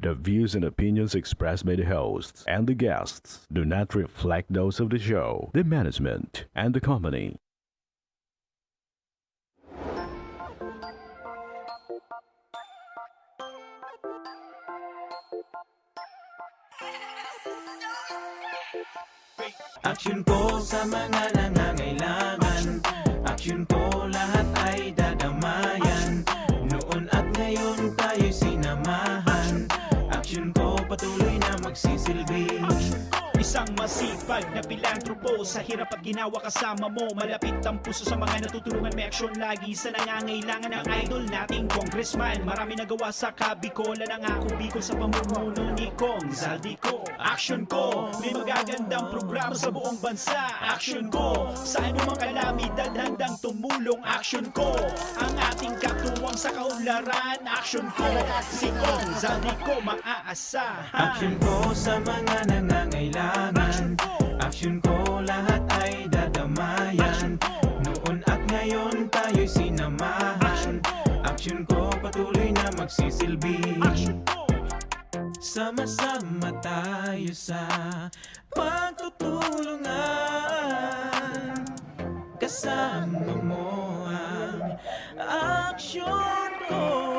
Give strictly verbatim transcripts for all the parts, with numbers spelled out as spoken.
The views and opinions expressed by the hosts and the guests do not reflect those of the show, the management, and the company. Aksyon ko sa mga nangangailangan. Aksyon ko lahat ay dadamayan. Noon at ngayon tayo'y sinamahan. Aksyon ko patuloy na magsisilbi. Isang masipag na pilantropo. Sa hirap at ginawa kasama mo. Malapit ang puso sa mga natutulungan. May aksyon lagi sa nangangailangan. Ang idol nating congressman. Marami nagawa sa Kabicol. Nangako Bicol sa pamumuno ni Cong Zaldy ko, aksyon ko. May magagandang programa sa buong bansa, aksyon ko. Sa anumang kalamidad, handang tumulong, aksyon ko. Ang ating katuwang sa kaunlaran, aksyon ko. Si Cong Zaldy ko maaasahan. Aksyon ko sa mga nangangailangan. Aksyon ko, lahat ay dadamayan. Noon at ngayon, tayo'y sinamahan. Aksyon ko, patuloy na magsisilbi. Sama-sama tayo sa pagtutulungan. Kasama mo ang aksyon ko.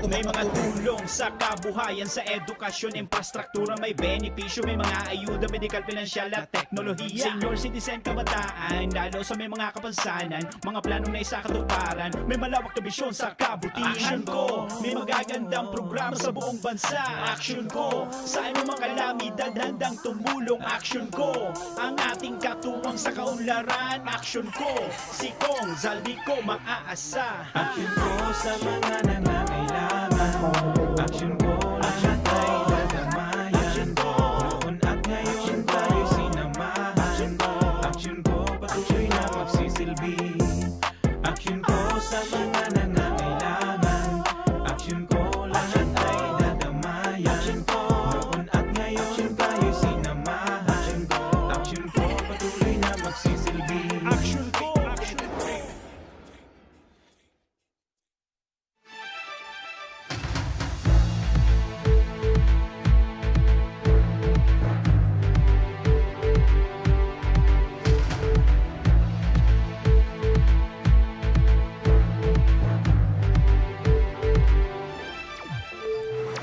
May mga tulong sa kabuhayan, sa edukasyon, infrastruktura, may benepisyo, may mga ayuda, medikal, pinansyal at teknolohiya. Senior citizen, kabataan, lalo sa may mga kapansanan, mga planong naisakatuparan, may malawak na bisyon sa kabutihan. Aksyon ko, may magagandang programa sa buong bansa. Aksyon ko, sa anumang kalamidad, handang tumulong. Aksyon ko, ang ating katuwang sa kaunlaran. Aksyon ko, si Cong Zaldy ko maaasahan. Aksyon ko sa mga nangangailangan. Aksyon ko, lahat ay dadamayan. Noon at ngayon tayo sinamahan. Aksyon ko, patuloy na magsisilbi. Aksyon ko sa mga nangangailangan. Aksyon ko, lahat ay dadamayan. Noon at ngayon tayo sinamahan. Aksyon ko, patuloy na magsisilbi. Aksyon ko, aksyon ko.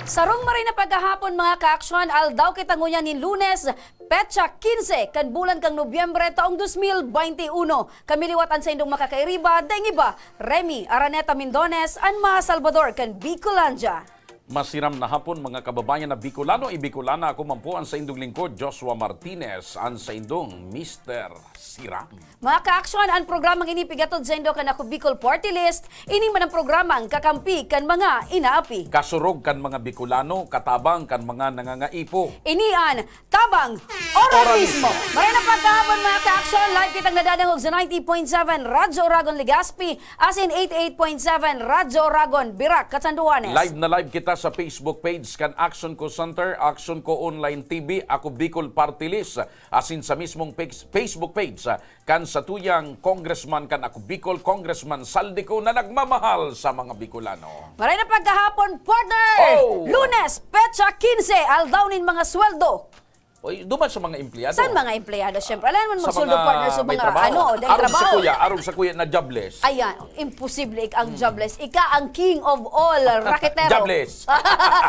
Sarong maray na pagkahapon, mga kaaksyon, aldaw kita ngunyan nin Lunes, petsa quince kan bulan kan Nobyembre, taong dos mil bente uno. Kami liwat an saindong makakairiba, daing iba, Remy Araneta Mindones, an mga Salbador kan Bicolandia. Masiram na hapon, mga kababayan na Bicolano, i-Bicolana, ako man po an saindong lingkod, Joshua Martinez, an saindong Mister Siram. Mga kaaksyon, an programang ini pigatod saindo kan Ako Bicol Party List. Ini man an programang kakampi kan mga inaapi. Kasurog kan mga Bicolano, katabang kan mga nangangaipo. Ini an Tabang Oralismo. Maray na pagkahapon, mga kaaksyon, live kitang nadadangog sa ninety point seven Radyo Oragon Legazpi, asin eighty-eight point seven Radyo Oragon Virac, Catanduanes. Live na live kita sa Facebook page kan Aksyon Ko Center, Aksyon Ko Online T V, Ako Bicol Party List, asin sa mismong page, Facebook page kan satuyang congressman kan Ako Bicol, Congressman Zaldy Co, na nagmamahal sa mga Bicolano. Maray na pagkahapon, partner! Oh! Lunes, petsa quince, aldaw nin mga sweldo. Oy, duman sa mga empleyado. Saan mga empleyado? Siyempre, alam naman magsundo, partner, sa mga trabaho. Ano, dahil arog trabaho. Sa kuya, arog sa kuya na jobless. Ayan, imposible ika ang jobless. Ika ang king of all, raketero. Jobless.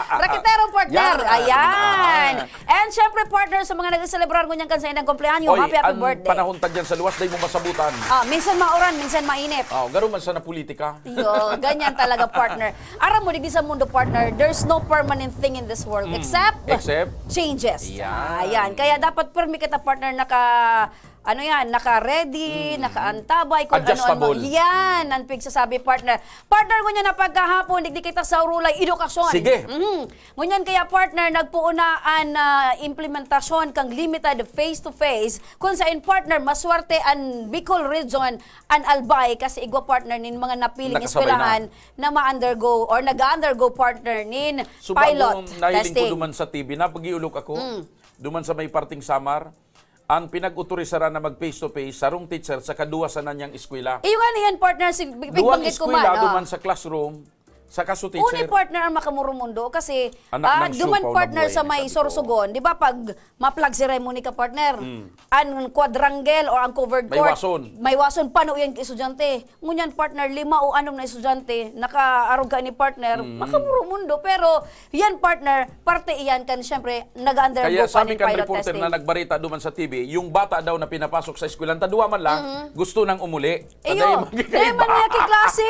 Raketero, partner. Yan. Ayan. And syempre, partner, sa mga nagseselebrar ngunyan kan sa inang kumpleanyo, Oy, happy, happy birthday. Panahon ta dyan sa luwas, dahil mo masabutan. Ah, minsan mauran, minsan mainit. Oh, garo man sa na politika. Yo, ganyan talaga, partner. Aram mo, digdi sa mundo, partner, there's no permanent thing in this world except, except changes. Yan. Ayan. Kaya dapat permi kita, partner, naka, ano yan, naka-ready, naka-antabay, kung ano-ano. Adjustable. Yan, ang pigsasabi, partner. Partner, ngunyan na pagkahapon, digdi kita sa urulay, edukasyon. Sige. Mhm. Ngunyan kaya, partner, nagpuunaan na implementasyon kang limited face-to-face, kung sa in, partner, maswerte an Bicol Region, an Albay, kasi igwa, partner, nin mga napiling eskwelahan na ma-undergo or nag-undergo, partner, nin pilot testing. Subago, nahiling ko duman sa T V, napagiulok ako, duman sa may parting Samar, an pinag-otorisaran na mag face to face, sarong teacher sa kaduwa sana niyang eskwela. Iyo nga niyan, partner, si, bi-, duwang bibanggit ko eskwela man, oh. Duman sa classroom, Saka su teacher. Uni partner ang makamurumundo kasi, Anak ah, ng duman siopaw na partner buhay sa ni may sabi ko. Sorsogon, di ba pag ma-flag ceremony ka partner, Mm. ang quadrangle or ang covered May court, wason. May wason, pano yan estudyante. Ngunyan partner, lima o anom na estudyante, nakaarog ka ni partner, Mm. makamurumundo. Pero yan partner, parte iyan kan siyempre, nag-undergo Kaya pa sabi ning kan pilot reporter testing. Na nagbarita duman sa T V, yung bata daw na pinapasok sa eskwelahan, ta duwa man lang, Mm. gusto nang umuli. Iyo, Aday, dai man niya ki klase.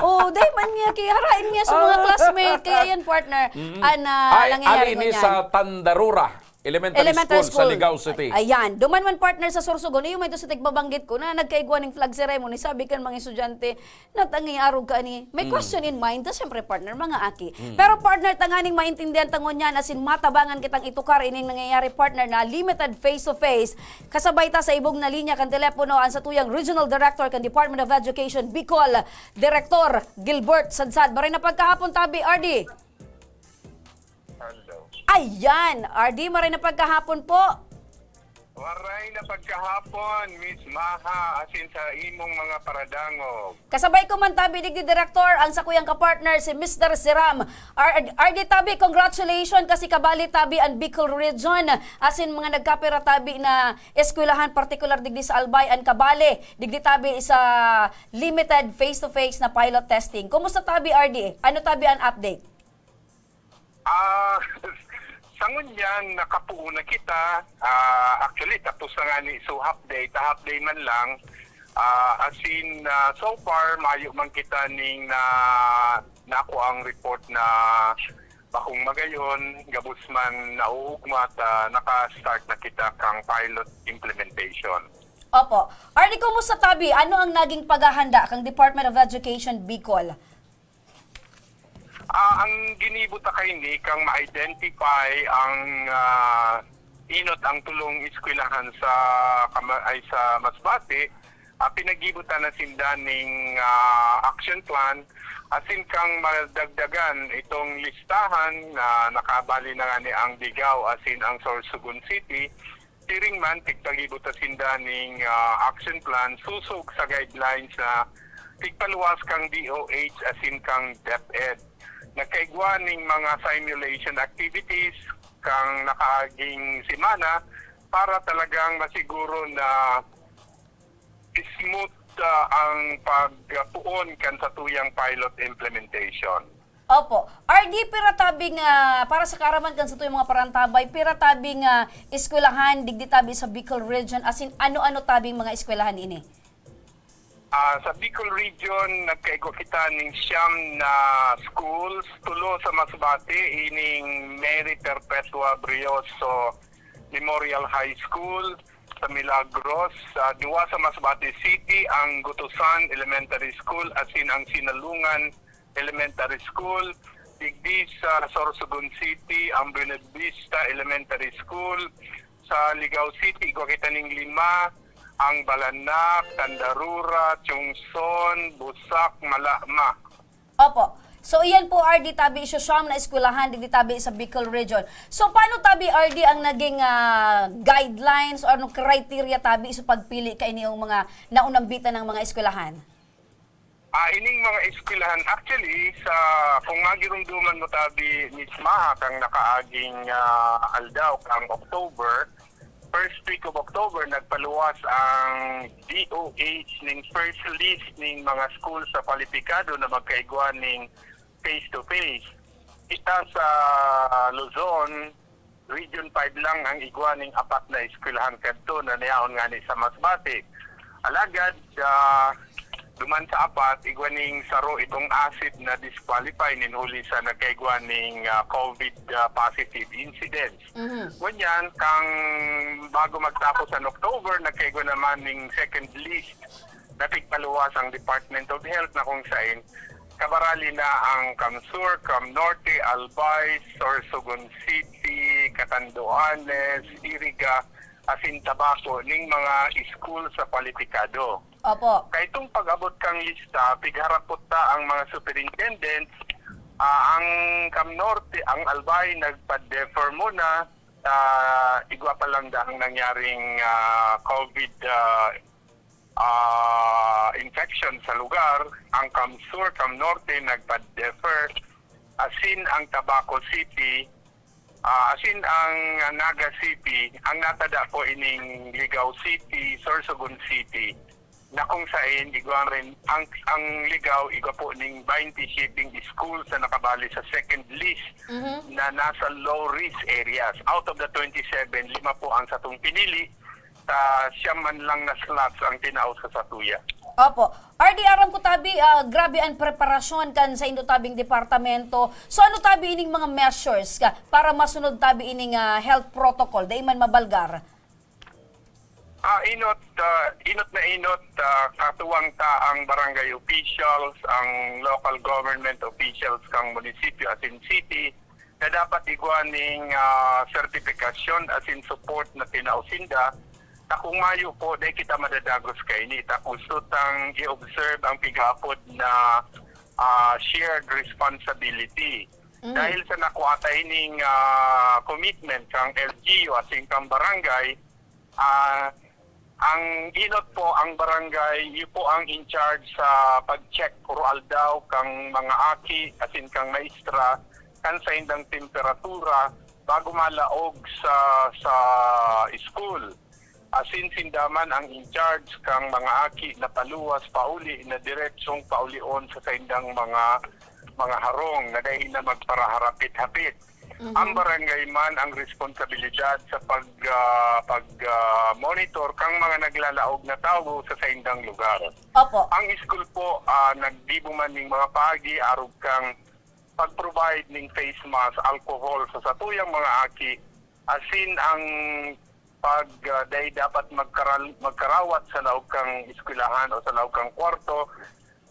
Oh, dai man niya ki, harain niya sa mga Ah. classmate. Kaya yan, partner, Mm. an, ah, Ay, nangyayari ali ni ngunyan. Sa Tandarura Elementary Elementary School sa School. Ligao City. Ayan. Duman man, partner, sa Sorsogon, iyo man ito sa tigbabanggit ko na nagkaigwa ning flag ceremony. Sabi kan mga estudyante, "Natangi arog ka ni." May Mm. question in mind. Tas, syempre, partner, mga aki. Mm. Pero, partner, tanganing maintindihan ta ngunyan, asin matabangan kitang itukar ining nangyayari, partner, na limited face-to-face. Kasabay ta sa ibog na linya kan telepono an satuyang Regional Director kan Department of Education Bicol, Director Gilbert Sadsad. Maray na pagkahapon, tabi, R D. Hello. Ayan, R D, maray na pagkahapon po. Waray na pagkahapon, Miss Maha, asin sa imong mga paradangog. Kasabay ko man tabi digdi, Direktor, ang sakuyang kapartner, si Mister Siram. R-, R D tabi, congratulations, kasi kabali tabi ang Bicol Region, asin mga nagkapira tabi na eskwelahan, partikular digdi sa Albay, ang kabali digdi tabi sa limited face-to-face na pilot testing. Kumusta tabi, R D? Ano tabi ang update? Ah, sa ngunyan, nakapuo na kita. Ah, actually, tapos na nga ni, so half day, ta half day man lang. Ah, as in, ah, so far, mayo man kita ning na, nako ang report na bakong magayon, gabos man nauugma, ta naka-start na kita kang pilot implementation. Opo. Arnie, kumusta tabi? Ano ang naging paghahanda kang Department of Education Bicol? Ah, ang ginibo ta kaini kang ma-identify ang, ah, inot ang tulong eskwelahan sa kama-, ay sa Masbate, ah, pinaggibo ta na sinda ning, ah, action plan, asin kang madagdagan itong listahan na nakabali na nga ni ang Ligao asin ang Sorsogon City. Siring man, tigpaggibo ta sinda ning, ah, action plan, sosog sa guidelines na tigpaluwas kang D O H asin kang DepEd. Nagkaigwa ning mga simulation activities kang nakaaging semana para talagang masiguro na smooth, ah, ang pagpuon kan satuyang pilot implementation. Opo. R D, pira tabi nga, para sa kaaraman kan satuyang mga parantabay, pira tabi nga eskwelahan digdi tabi sa Bicol Region, asin ano-ano tabing mga eskwelahan ini? Ah, sa Bicol Region, nagkaigwa kita ning siyam na schools, tulo sa Masbate, ining Mary Perpetua Brioso Memorial High School, sa Milagros, ah, duwa sa Masbate City, ang Gotosan Elementary School, asin ang Sinalungan Elementary School. Digdi sa Sorsogon City, ang Buenavista Elementary School. Sa Ligao City, igwa kita ning lima, ang Balanak, Tandarura, Chongson, Busak, Malama. Opo. So, iyan po, R D, tabi, iso siyam na eskwelahan digdi tabi sa Bicol Region. So, paano tabi, R D, ang naging, ah, guidelines o anong criteria tabi sa pagpili kaini yung mga naunambitan ng mga eskwelahan? Ah, ining mga eskwelahan, actually, sa, kung magirumduman mo tabi, Miss Maha, kang nakaaging, ah, aldaw, kang October, first week of October, nagpaluwas ang D O H ning first list ning mga school sa kwalipikado na magkaigwa ning face-to-face. Kita sa Luzon, Region five lang ang igwa ning apat na eskwelahan kadto na niyaon ngani sa Masbate. Alagad, ah, duman sa apat, igwa ning saro itong ASEP na disqualify nin huli sa nagkaigwa ning, ah, COVID, ah, positive incidents. Mhm. Ngunyan, kang bago magtapos ang October, nagkaigwa naman ning second list na tigpaluwas ang Department of Health na kung sain kabarali na ang Cam Sur, Cam Norte, Albay, Sorsogon City, Catanduanes, Iriga, asin Tabaco ning mga school sa kwalipikado. Opo. Kaitong pag-abot kang lista, pigharapot ta ang mga superintendents, ah, ang Cam Norte, ang Albay, nagpa-defer muna, ah, igwa pa lang dahang nangyaring, ah, COVID, ah, ah, infection sa lugar, ang CamSur, CamNorte nagpa-defer, asin ang Tabaco City, ah, asin ang Naga City, ang natada po ining Ligao City, Sorsogon City, na kung sain igwa rin ang, ang Ligao, igwa po ning baynte siyete schools na nakabali sa second list Mhm. na nasa low risk areas. Out of the twenty-seven, lima po ang satong pinili, ta siyam man lang na slots ang tinao sa satuya. Opo. R D, aram ko tabi, ah, grabe ang preparasyon kan saindo tabing departamento. So ano tabi ining mga measures ka para masunod tabi ining, ah, health protocol, dai man mabalgar? Ah, inot, ah, inot na inot, ah, katuwang ta ang barangay officials, ang local government officials kang munisipyo asin city, na dapat igwa ning, ah, sertifikasyon asin support na tinao sinda. Ta kung mayo po, dai kita madadagos kaini. Ta gusto tang i-observe ang pighapod na, ah, shared responsibility. Mm. Dahil sa nakuha ta ining, ah, commitment kang L G U asin kang barangay, ah, ang inot po, ang barangay, iyo po ang in charge sa pag-check oro-aldaw kang mga aki asin kang maestra kan saindang temperatura bago malaog sa, sa school. Asin sinda man ang in charge kang mga aki na paluwas pauli na diretsong paulion sa saindang mga, mga harong na dai na magparaharapit-hapit. Mhm. Ang barangay man ang responsabilidad sa pag, ah, pag, ah, monitor kang mga naglalaog na tawo sa saindang lugar. Opo. Ang school po, ah, naggibo man ning mga paagi arog kang pag-provide ning face mask, alcohol sa satuyang mga aki, asin ang pag, ah, dai dapat magkaral-, magkarawat sa laog kang eskwelahan o sa laog kang kwarto,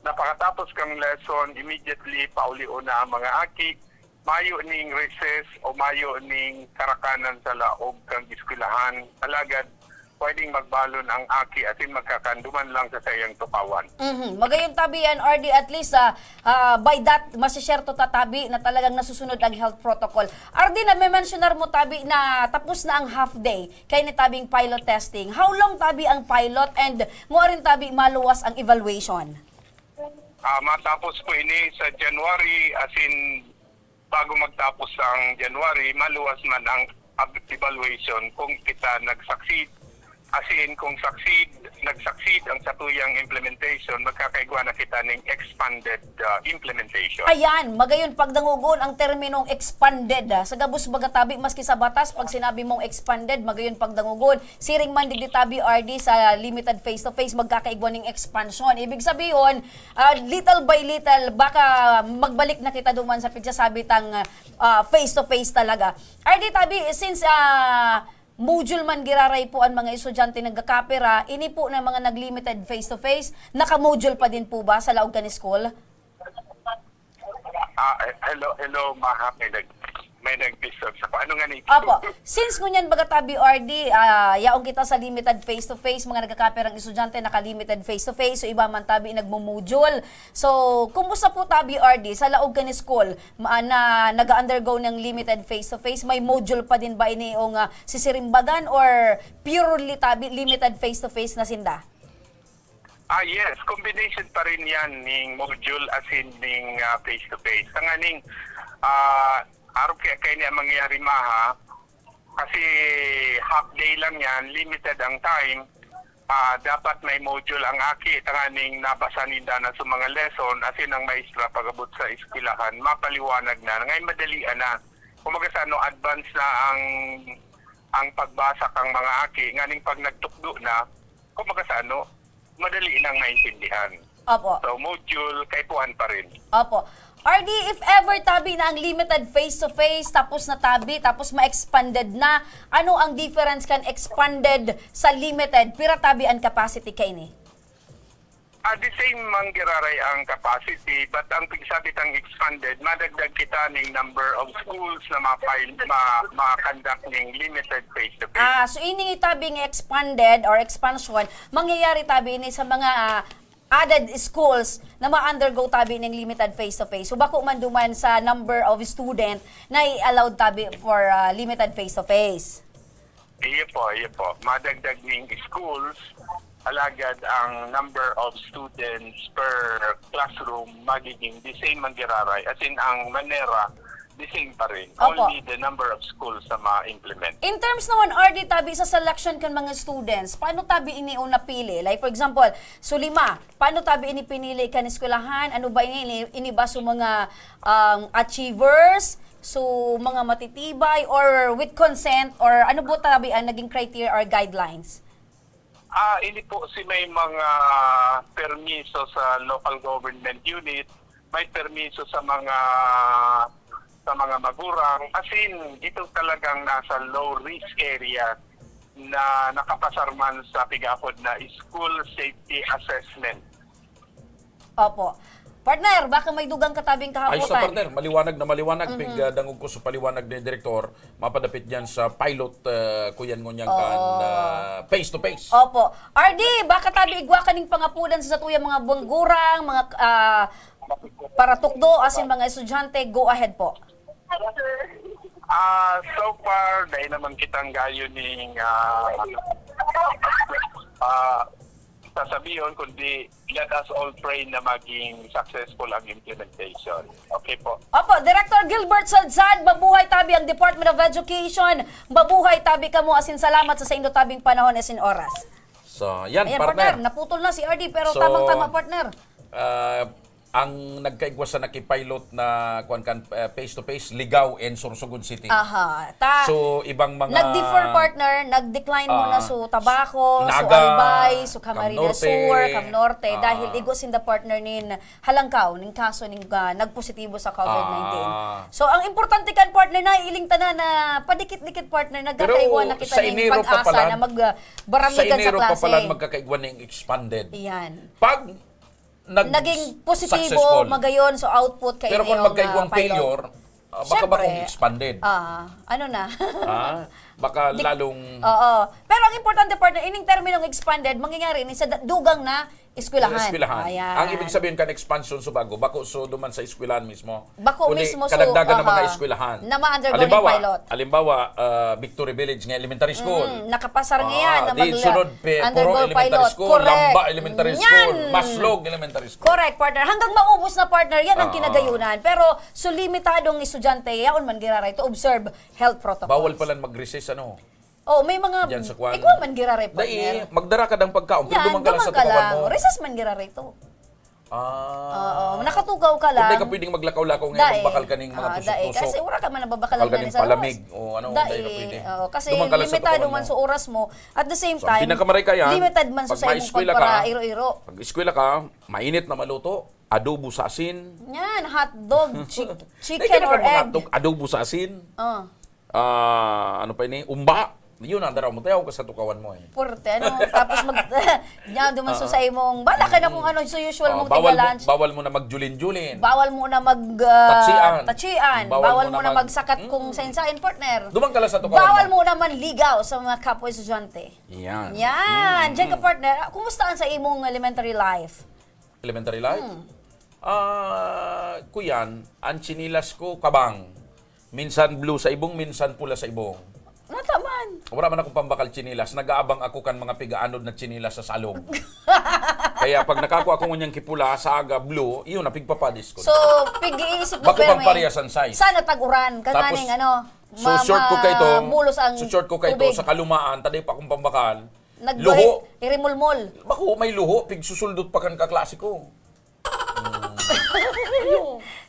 na pakatapos kang lesson, immediately paulion na ang mga aki, mayo ning recess o mayo ning karakanan sa laog kang eskwelahan. Alagad, pwedeng magbalon ang aki asin magkakanduman lang sa saiyang tukawan. Mhm. Magayon tabi yan, R D, at least, ah, ah, by that, masisyerto ta tabi na talagang nasusunod ang health protocol. R D, na-mentionar mo tabi na tapos na ang half day kay ni tabing pilot testing. How long tabi ang pilot and mo rin tabi maluwas ang evaluation? Ah, matapos po ini sa January, asin bago magtapos ang January, maluwas man ang ab-, evaluation kung kita nag-succeed. Asin kung succeed, nag-succeed ang satuyang implementation, magkakaigwa na kita ning expanded, ah, implementation. Ayan, magayon pagdangogon ang terminong expanded, ah. Sa gabos baga tabi, maski sa batas, pag sinabi mong expanded, magayon pagdangogon. Siring man digdi tabi, R D, sa limited face-to-face, magkakaigwa ning expansion. Ibig sabihon, ah, little by little, baka magbalik na kita duman sa pigsasabi tang, ah, face-to-face talaga. R D, tabi, since, ah, module man giraray po ang mga estudyante nagkakapira, ini po na mga nag-limited face-to-face, naka-module pa din po ba sa laog kan school? Ah, eh, hello, hello, Maha. May nag-, may nag-disturb sa ano nga ni? Opo. Since ngunyan baga tabi, R D, ah, yaon kita sa limited face-to-face, mga nagkakapirang estudyante, naka-limited face-to-face, so iba man tabi nagmo-module. So, kumusta po tabi, R D, sa laog kan school, ma-, na nag-undergo ng limited face-to-face? May module pa din ba ini yung, ah, sisirimbagan or purely tabi limited face-to-face na sinda? Ah, yes. Combination pa rin yan ning module asin ning, ah, face-to-face. Tanganing, ah, arog kaya kaini ang mangyayari, Maha, kasi half day lang yan, limited ang time. Ah, dapat may module ang aki, tanganing nabasa ninda na sa mga lesson, asin ang maestra pag-abot sa eskwelahan, mapaliwanag na, ngay madalian na. Kumbaga sa ano, advance na ang, ang pagbasa kang mga aki, nganing pag nagtukdo na, kumbaga sa ano, madali nang maintindihan. Opo. So, module, kaipuhan pa rin. Opo. R D, if ever tabi na ang limited face-to-face, tapos na tabi, tapos ma-expanded na, ano ang difference kan expanded sa limited? Pira tabi ang capacity kaini? Ah, the same man giraray ang capacity, but ang pigsabi tang expanded, madagdag kita ning number of schools na ma-file, ma-, ma-conduct ning limited face-to-face. Ah, so ini tabi nga expanded or expansion, mangyayari tabi ini sa mga, ah, added schools na ma-undergo tabi ning limited face-to-face. So, bako man duman sa number of student na i-allowed tabi for, ah, limited face-to-face. Iyo po, iyo po. Madagdag ning schools, alagad ang number of students per classroom magiging the same man giraray. As in, ang manera, the same pa rin. Opo. Only the number of schools na ma-implement. In terms naman, R D, tabi sa selection kan mga students, paano tabi ini o napili? Like, for example, so lima, paano tabi ini pinili kan eskwelahan? Ano ba ini? Ini, ini ba so mga um, achievers? So, mga matitibay? Or with consent? Or ano po tabi ang naging criteria or guidelines? Ah, ini po si may mga permiso sa local government unit, may permiso sa mga sa mga magurang, as in, ito talagang nasa low risk area na nakapasar man sa pigapod na school safety assessment. Opo. Partner, baka may dugang katabing kahapotan. Ayos na, partner. Maliwanag na maliwanag. Mm-hmm. Pig uh, dangog ko sa paliwanag ni Direktor, mapadapit dyan sa pilot, uh, kuyan ngunyan kan uh, face to face. Opo. R D, baka tabi igwa kaning pangapudan sa satuyang mga banggurang, mga uh, paratukdo, asin mga estudyante. Go ahead po. Ah, uh, so far, dahil naman kitang gayo ning uh, uh, sasabihon, kundi let us all pray na maging successful ang implementation. Okay po. Opo, Director Gilbert Salzad, mabuhay tabi ang Department of Education. Mabuhay tabi kamo, asin salamat sa saindo tabing panahon asin oras. So, yan, Ayan, partner. partner. Naputol na si R D, pero so, tamang-tama, partner. Uh, ang nagkaigwa sa nakipilot na kuan kan uh, face to face, Ligao and Sorsogon City. Aha. Ta, so ibang mga nag-defer, partner, nag-decline uh, muna so Tabaco, Naga, so Albay, so Camarines Sur, Cam Norte, uh, dahil igwa sinda, partner, nin halangkaw ning kaso ning uh, nagpositibo sa COVID nineteen. Ah. So ang importante kan, partner, na iling tanan na padikit-dikit, partner, nagkakaigwa na kita ning pag-asa na magbaramigan uh, sa klase. Sa inero pa pala magkakaigwa ning expanded. Yan. Pag nag- naging positibo, successful. Magayon, so output kay Pero kung magkaigwang uh, failure, uh, baka ba kung expanded? Ah, uh, ano na? Ah, baka Di- lalong Oo. Pero ang importante, partner, ining terminong expanded, mangyayari ni sa dugang na eskwelahan. Eskwelahan. Ayan. Ang ibig sabihin kan expansion sa bago, bako so duman sa eskwelahan mismo. Bako Kundi, mismo so, kadagdagan uh, ng mga eskwelahan. Na ma-undergo ng pilot. Halimbawa, uh, Victory Village nga elementary school. Mm, nakapasar niya ah, na mag sunod, pe, puro elementary pilot. School, Correct. Lamba Elementary School, Maslog Elementary School. Correct, partner. Hanggang maubos na, partner, yan ang uh, kinagayunan. Pero so limitadong estudyante, yaon man giraray to observe health protocols. Bawal palan mag-recess, ano? Oh, may mga Diyan sa kwan. Ikaw man giraray, partner. Dai, magdara ka dang pagkaon, pero duman ka lang sa tukawan mo. Recess man giraray to. Ah. Oo, nakatukaw ka lang. Kung di ka pwedeng maglakaw-lakaw ngayon, magbakal ka ning mga tusok-tusok. Dai, kasi wala ka man nababakalan nga sa palamig. O ano, dai, dai ka pwede. Oo, kasi limitado man sa oras mo. At the same time, limited man sa imong pagparairo-iro. Pag eskwela ka, mainit na maluto, adobo sa asin. Yan, hotdog, chicken or egg. Hotdog, adobo sa asin. Oh. Ah, ano pa ini? Umba. Yun ang daraw mo. Tayaw ka sa tukawan mo eh. Porte, ano? Tapos mag... Diyan, duman sa imong... Bala ka na kung ano sa usual mong tiga-lunch. Bawal mo na magjulin-julin. Bawal mo na mag... Uh, tatsian. Tatsian. Bawal, bawal mo na mag, magsakat mm. Kung sain-sain, partner. Duman ka lang sa tukawan bawal mo. Bawal mo naman ligaw sa mga kapwa estudyante. Yan. Yan. Mm. Diyan ka, partner. Kumusta ang sa imong elementary life? Elementary life? Hmm. Ah, kuyan, ang chinilas ko, kabang. Minsan blue sa ibong, minsan pula sa ibong. Nataman. Wala man akong pambakal chinilas. Nag-aabang ako kan mga pigaanod na chinilas sa salog. Kaya pag nakakua ako ngunyang kipula, sa aga, blue, iyon na pigpapadis ko. So, pig-iisip mo, Bako pag parehas ang size. Sana tag-uran. Kananing ano, so, short ko kay to, mulos ang so, short ko kay to, sa kalumaan, taday pa akong pambakal. Nagluho. Irimulmol. Bako, may luho. Pigsusuldot pa kan kaklase ko.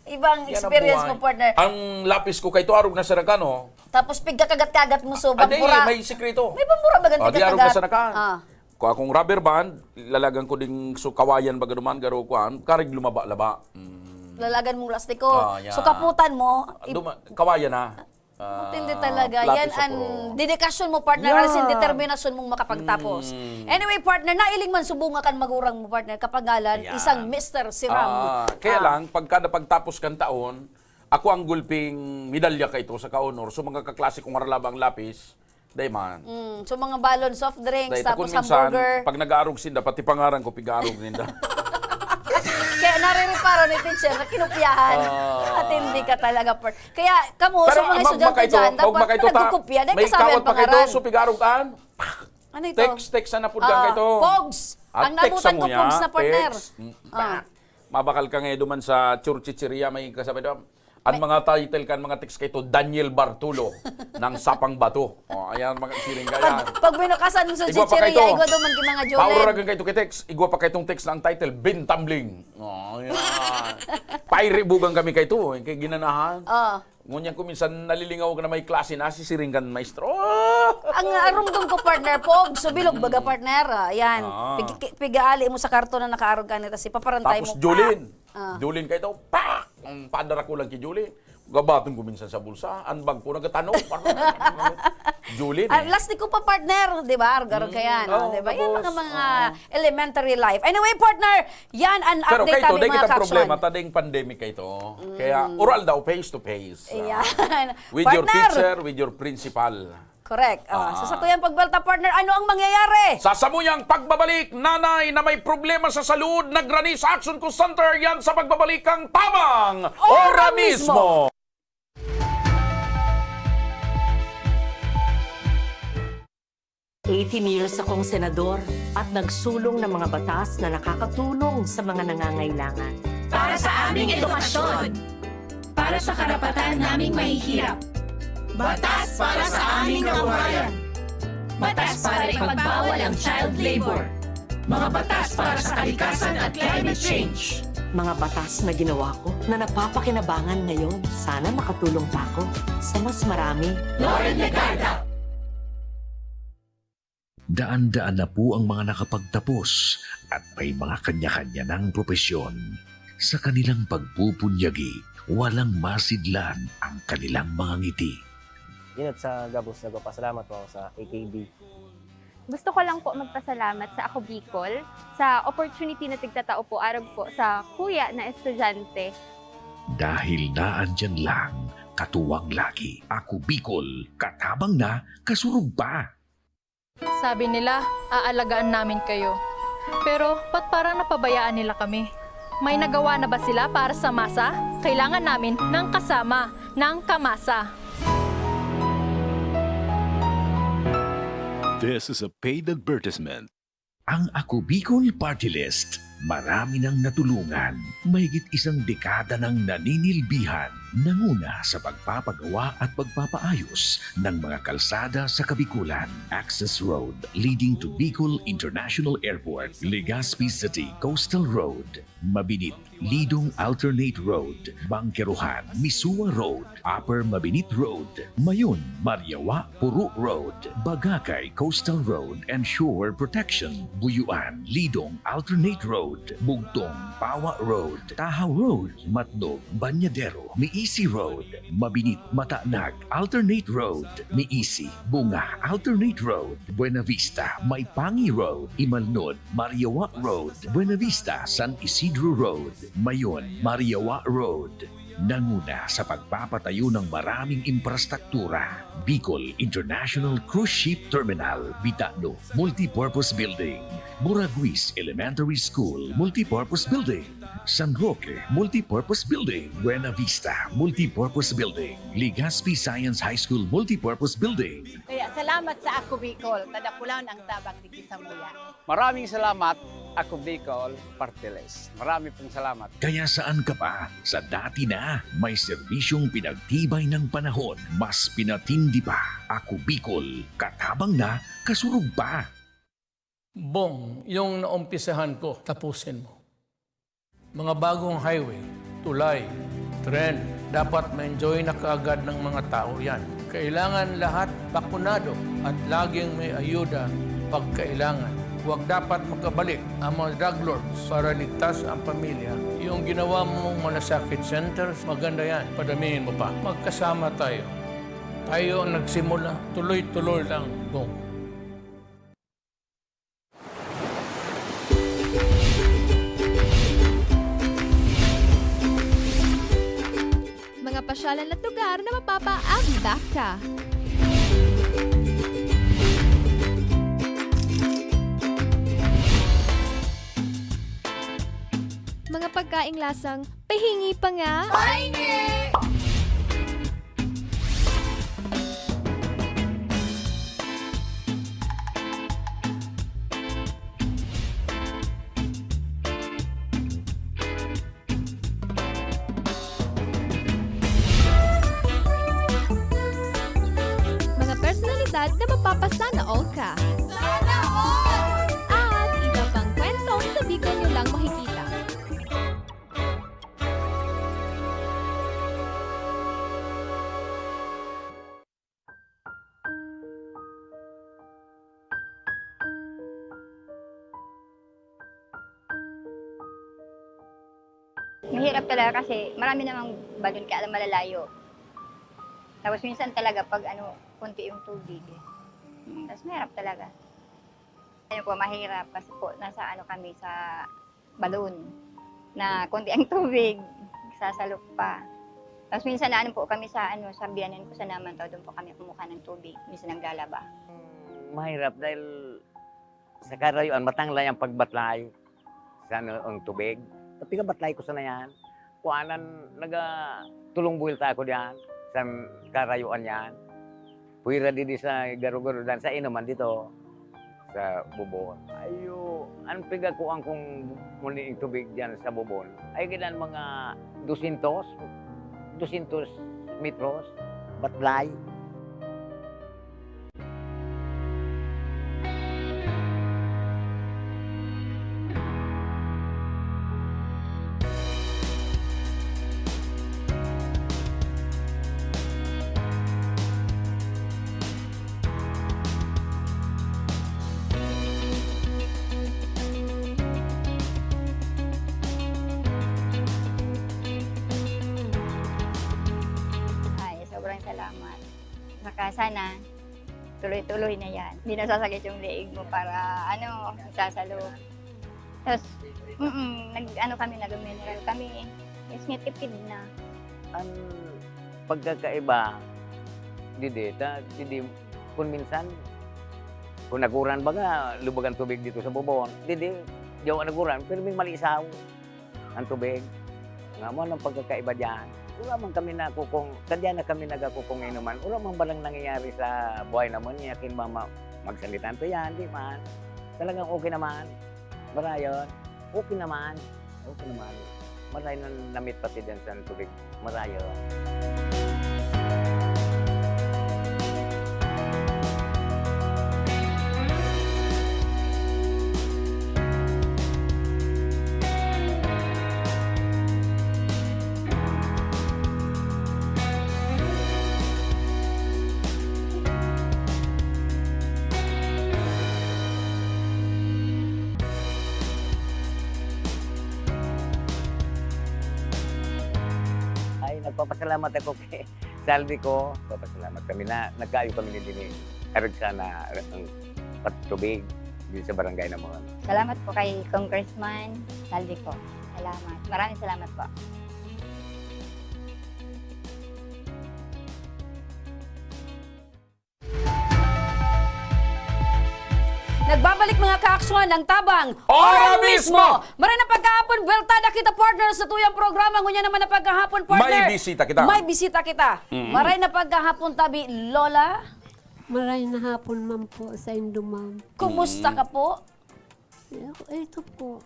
Ibang experience mo, partner. Ang lapis ko kay to arog na sa nagkano. Tapos pigkakagat-kagat mo so bagbura. Adi, may sikreto. May bagbura bagan oh, di arog na sa nagkano. Ah. Kung akong rubber band, lalagan ko ding so kawayan baga duman, garo kuan, karig lumaba-laba. Mm. Lalagan mong lastiko. Oh, yeah. So kaputan mo, Duma, kawayan na. Uh, Tindi talaga. Yan ang dedikasyon mo, partner. Yeah. As in, determinasyon mong makapagtapos. Mm. Anyway, partner, nailing man subunga kan magurang mo, partner, kapangalan, yeah. Isang Mister Siram. Ah, kaya ah. Lang, pagkada pagtapos kan taon, ako ang gulping medalya ka ito sa ka-honor. So, mga kaklase kong haralaba ang lapis, dai man. Mm. So, mga balon, soft drinks, dai, tapos minsan, hamburger. Pag nag-aarog sinda, pati pangaran ko, pig-aarog ninda. Kaya narireparo ni teacher na kinopyahan. Ah. At hindi ka talaga, per- Kaya kamo, sa mga estudyante dyan, dapat nagkukopya, dahil kasabi ang pangaran. Pero ang magkay to, so pigarog taan. Ano ito? Text, text na napod ka kay to. Pogs. At ang text naabutan ko, Pogs na partner. Text. Mm, ah. Mabakal ka ngayon duman sa churchicheria, may kasabay doon. An mga title kan mga text kaito, Daniel Bartolo ng Sapang Bato. O, ayan, mga siring kaya. Pag, pag binukasan mo sa chicheria, igwa duman ki mga Julen. Pauragan kaito ki text. Igwa pa kaitong text na ang title, Bintumbling. O, ayan. Pairibugan kami kaito, eh, kay ginanahan. O. Ngunyan ko minsan nalilingaw na may klase na, sisiring kan maestro. Ang arumdom ko, partner, Pogs, so bilog baga, partner. Ah, ayan. Ah. Pig-, pigaali mo sa karton na nakaarog ka nito, si paparantay mo. Tapos, Julin. Ah. Julin kaito, pak! Ang padara ko lang ki Julin. Gabaton ko minsan sa bulsa, ang bag ko nagkatano. Julin, ah, eh. Last ko pa, partner, di ba? Arog-arog ka yan, oh, di ba? Yan mga, mga elementary life. Anyway, partner, yan ang update tabi, mga ka-aksyon. Pero kaito, dai kitang problema, ta dai pandemic kaito. Kaya oral daw, face to face. Ayan. With your teacher, with your principal. Correct. Ah, sa satuyang pagbalta, partner, ano ang mangyayari? Sa samuyang pagbabalik, nanay na may problema sa salud, nagrani sa Action Call Center, yan sa pagbabalik kang Tabang Ora Mismo! Eighteen years akong senador at nagsulong ng mga batas na nakakatulong sa mga nangangailangan. Para sa aming edukasyon. Para sa karapatan naming mahihirap. Batas para sa aming kabuhayan. Batas para ipagbawal ang child labor. Mga batas para sa kalikasan at climate change. Mga batas na ginawa ko na napapakinabangan ngayon. Sana makatulong pa ako sa mas marami. Loren Legarda. Daan-daan na po ang mga nakapagtapos at may mga kanya-kanya ng propesyon. Sa kanilang pagpupunyagi, walang masidlan ang kanilang mga ngiti. Inot sa gabos, nagpapasalamat po ako sa A K B. Gusto ko lang po magpasalamat sa Ako Bicol sa opportunity na tigtatao po arog po sa kuya na estudyante. Dahil naandiyan lang, katuwang lagi, Ako Bicol, katabang na, kasurog pa. Sabi nila, "Aalagaan namin kayo." Pero ba't parang napabayaan nila kami? May nagawa na ba sila para sa masa? Kailangan namin ng kasama, ng kamasa. This is a paid advertisement. Ang Ako Bicol Party List, marami nang natulungan. Mahigit isang dekada nang naninilbihan, nanguna sa pagpapagawa at pagpapaayos ng mga kalsada sa Kabikulan. Access Road leading to Bicol International Airport, Legazpi City Coastal Road, Mabinit Lidong Alternate Road, Bangkerohan Misua Road, Upper Mabinit Road, Mayon Mariawa Puro Road, Bagakay Coastal Road and Shore Protection, Buyuan Lidong Alternate Road, Bugtong Pawa Road, Tahaw Road, Matnog Banyadero Miisi Road, Mabinit Matanag Alternate Road, Miisi Bunga Alternate Road, Buenavista Maipangi Road, Imalnod Mariawa Road, Buenavista San Isidro Road, Mayon Mariawa Road. Nanguna sa pagpapatayo ng maraming imprastruktura, Bicol International Cruise Ship Terminal, Bitano Multipurpose Building, Buraguis Elementary School Multipurpose Building, San Roque Multipurpose Building, Buenavista Multipurpose Building, Legazpi Science High School Multipurpose Building. Kaya salamat sa Ako Bicol, ta dakulaon ang tabang digdi samuya. Maraming salamat, Ako Bicol Party List. Marami pong salamat. Kaya saan ka pa? Sa dati na, may serbisyong pinagtibay ng panahon, mas pinatindi pa. Ako Bicol, katabang na, kasurog pa. Bong, yung naumpisahan ko, tapusin mo. Mga bagong highway, tulay, tren, dapat ma-enjoy na kaagad ng mga tao yan. Kailangan lahat bakunado at laging may ayuda pag kailangan. Huwag dapat makabalik ang mga drug lords para ligtas ang pamilya. Yung ginawa mong malasakit centers, maganda yan. Padamihin mo pa. Magkasama tayo. Tayo ang nagsimula. Tuloy-tuloy lang, Bong. Mga pasyalan at lugar na mapapaagda ka. Mga pagkaing lasang pahingi pa nga. Pahingi! Masaklad na mapapasana all ka. Sana all! At iba pang kwentong sa Bicol nyo lang makikita. Mahirap talaga kasi marami namang balon kaya lang malalayo. Tapos minsan talaga 'pag ano, konti yung tubig, eh. Mm, tas mahirap talaga. Ayun po, mahirap kasi po nasa ano kami, sa balon na konti ang tubig, sasalok pa. Tapos minsan naano po kami sa ano, sa biyanan ko sa Namantaw, doon po kami kumukuha ng tubig, minsan naglalaba. Mahirap dahil sa karayuan, matanglay ang pagbatlay sa ano, ang tubig. Pati kabatlay ko sana yan. Kuanan, naga tulong buwelta ako diyan, sa karayuan yan. Puwera didi sa Garo-Garo dan sa inuman dito, sa Bubon. Ayo, ang pigakuan kong muni tubig diyan sa Bubon, ay gidan mga dosyentos, dosyentos metros, batlay. Ay, sobrang salamat. Saka sana, tuloy-tuloy na yan. Hindi nasasakit yung leeg mo para, ano, magsasalo. Tapos, mm, nag-ano kami, nag-mineral kami. Yes, nga, tipid na. Ang pagkakaiba, didi, ta, didi, kung minsan, kung naguran baga, lubog ang tubig dito sa Bubon. Didi, di ako naguran, pero may malisaw ang tubig. Nga mo, anong pagkakaiba diyan? Wala man kami nakukong, kadya na kami nagakukong inuman. Wala man balang nangyayari sa buhay naman niya, kin mama, magsalita to yan, di man. Talagang okay naman. Marayon, okay naman. Okay naman. Maray na namit pati dyan sa tubig. Marayon. Ay, nagpapasalamat ako kay Saldi ko, papasalamat kami na nagkaayo kami ni Dini. Karag sana ang patubig din sa barangay namon. Salamat po kay Congressman Saldi ko. Salamat. Maraming salamat po. Nagbabalik, mga kaaksyon, ang Tabang Ora Mismo! Maray na pagkahapon, buwelta na kita, partner, sa tuyang programa. Ngunyan naman na pagkahapon, partner. May bisita kita. May bisita kita. Mm. Maray na pagkahapon, tabi, Lola. Maray na hapon man po sa indo, ma'am. Kumusta ka po? Eh, ako, eh, ito po.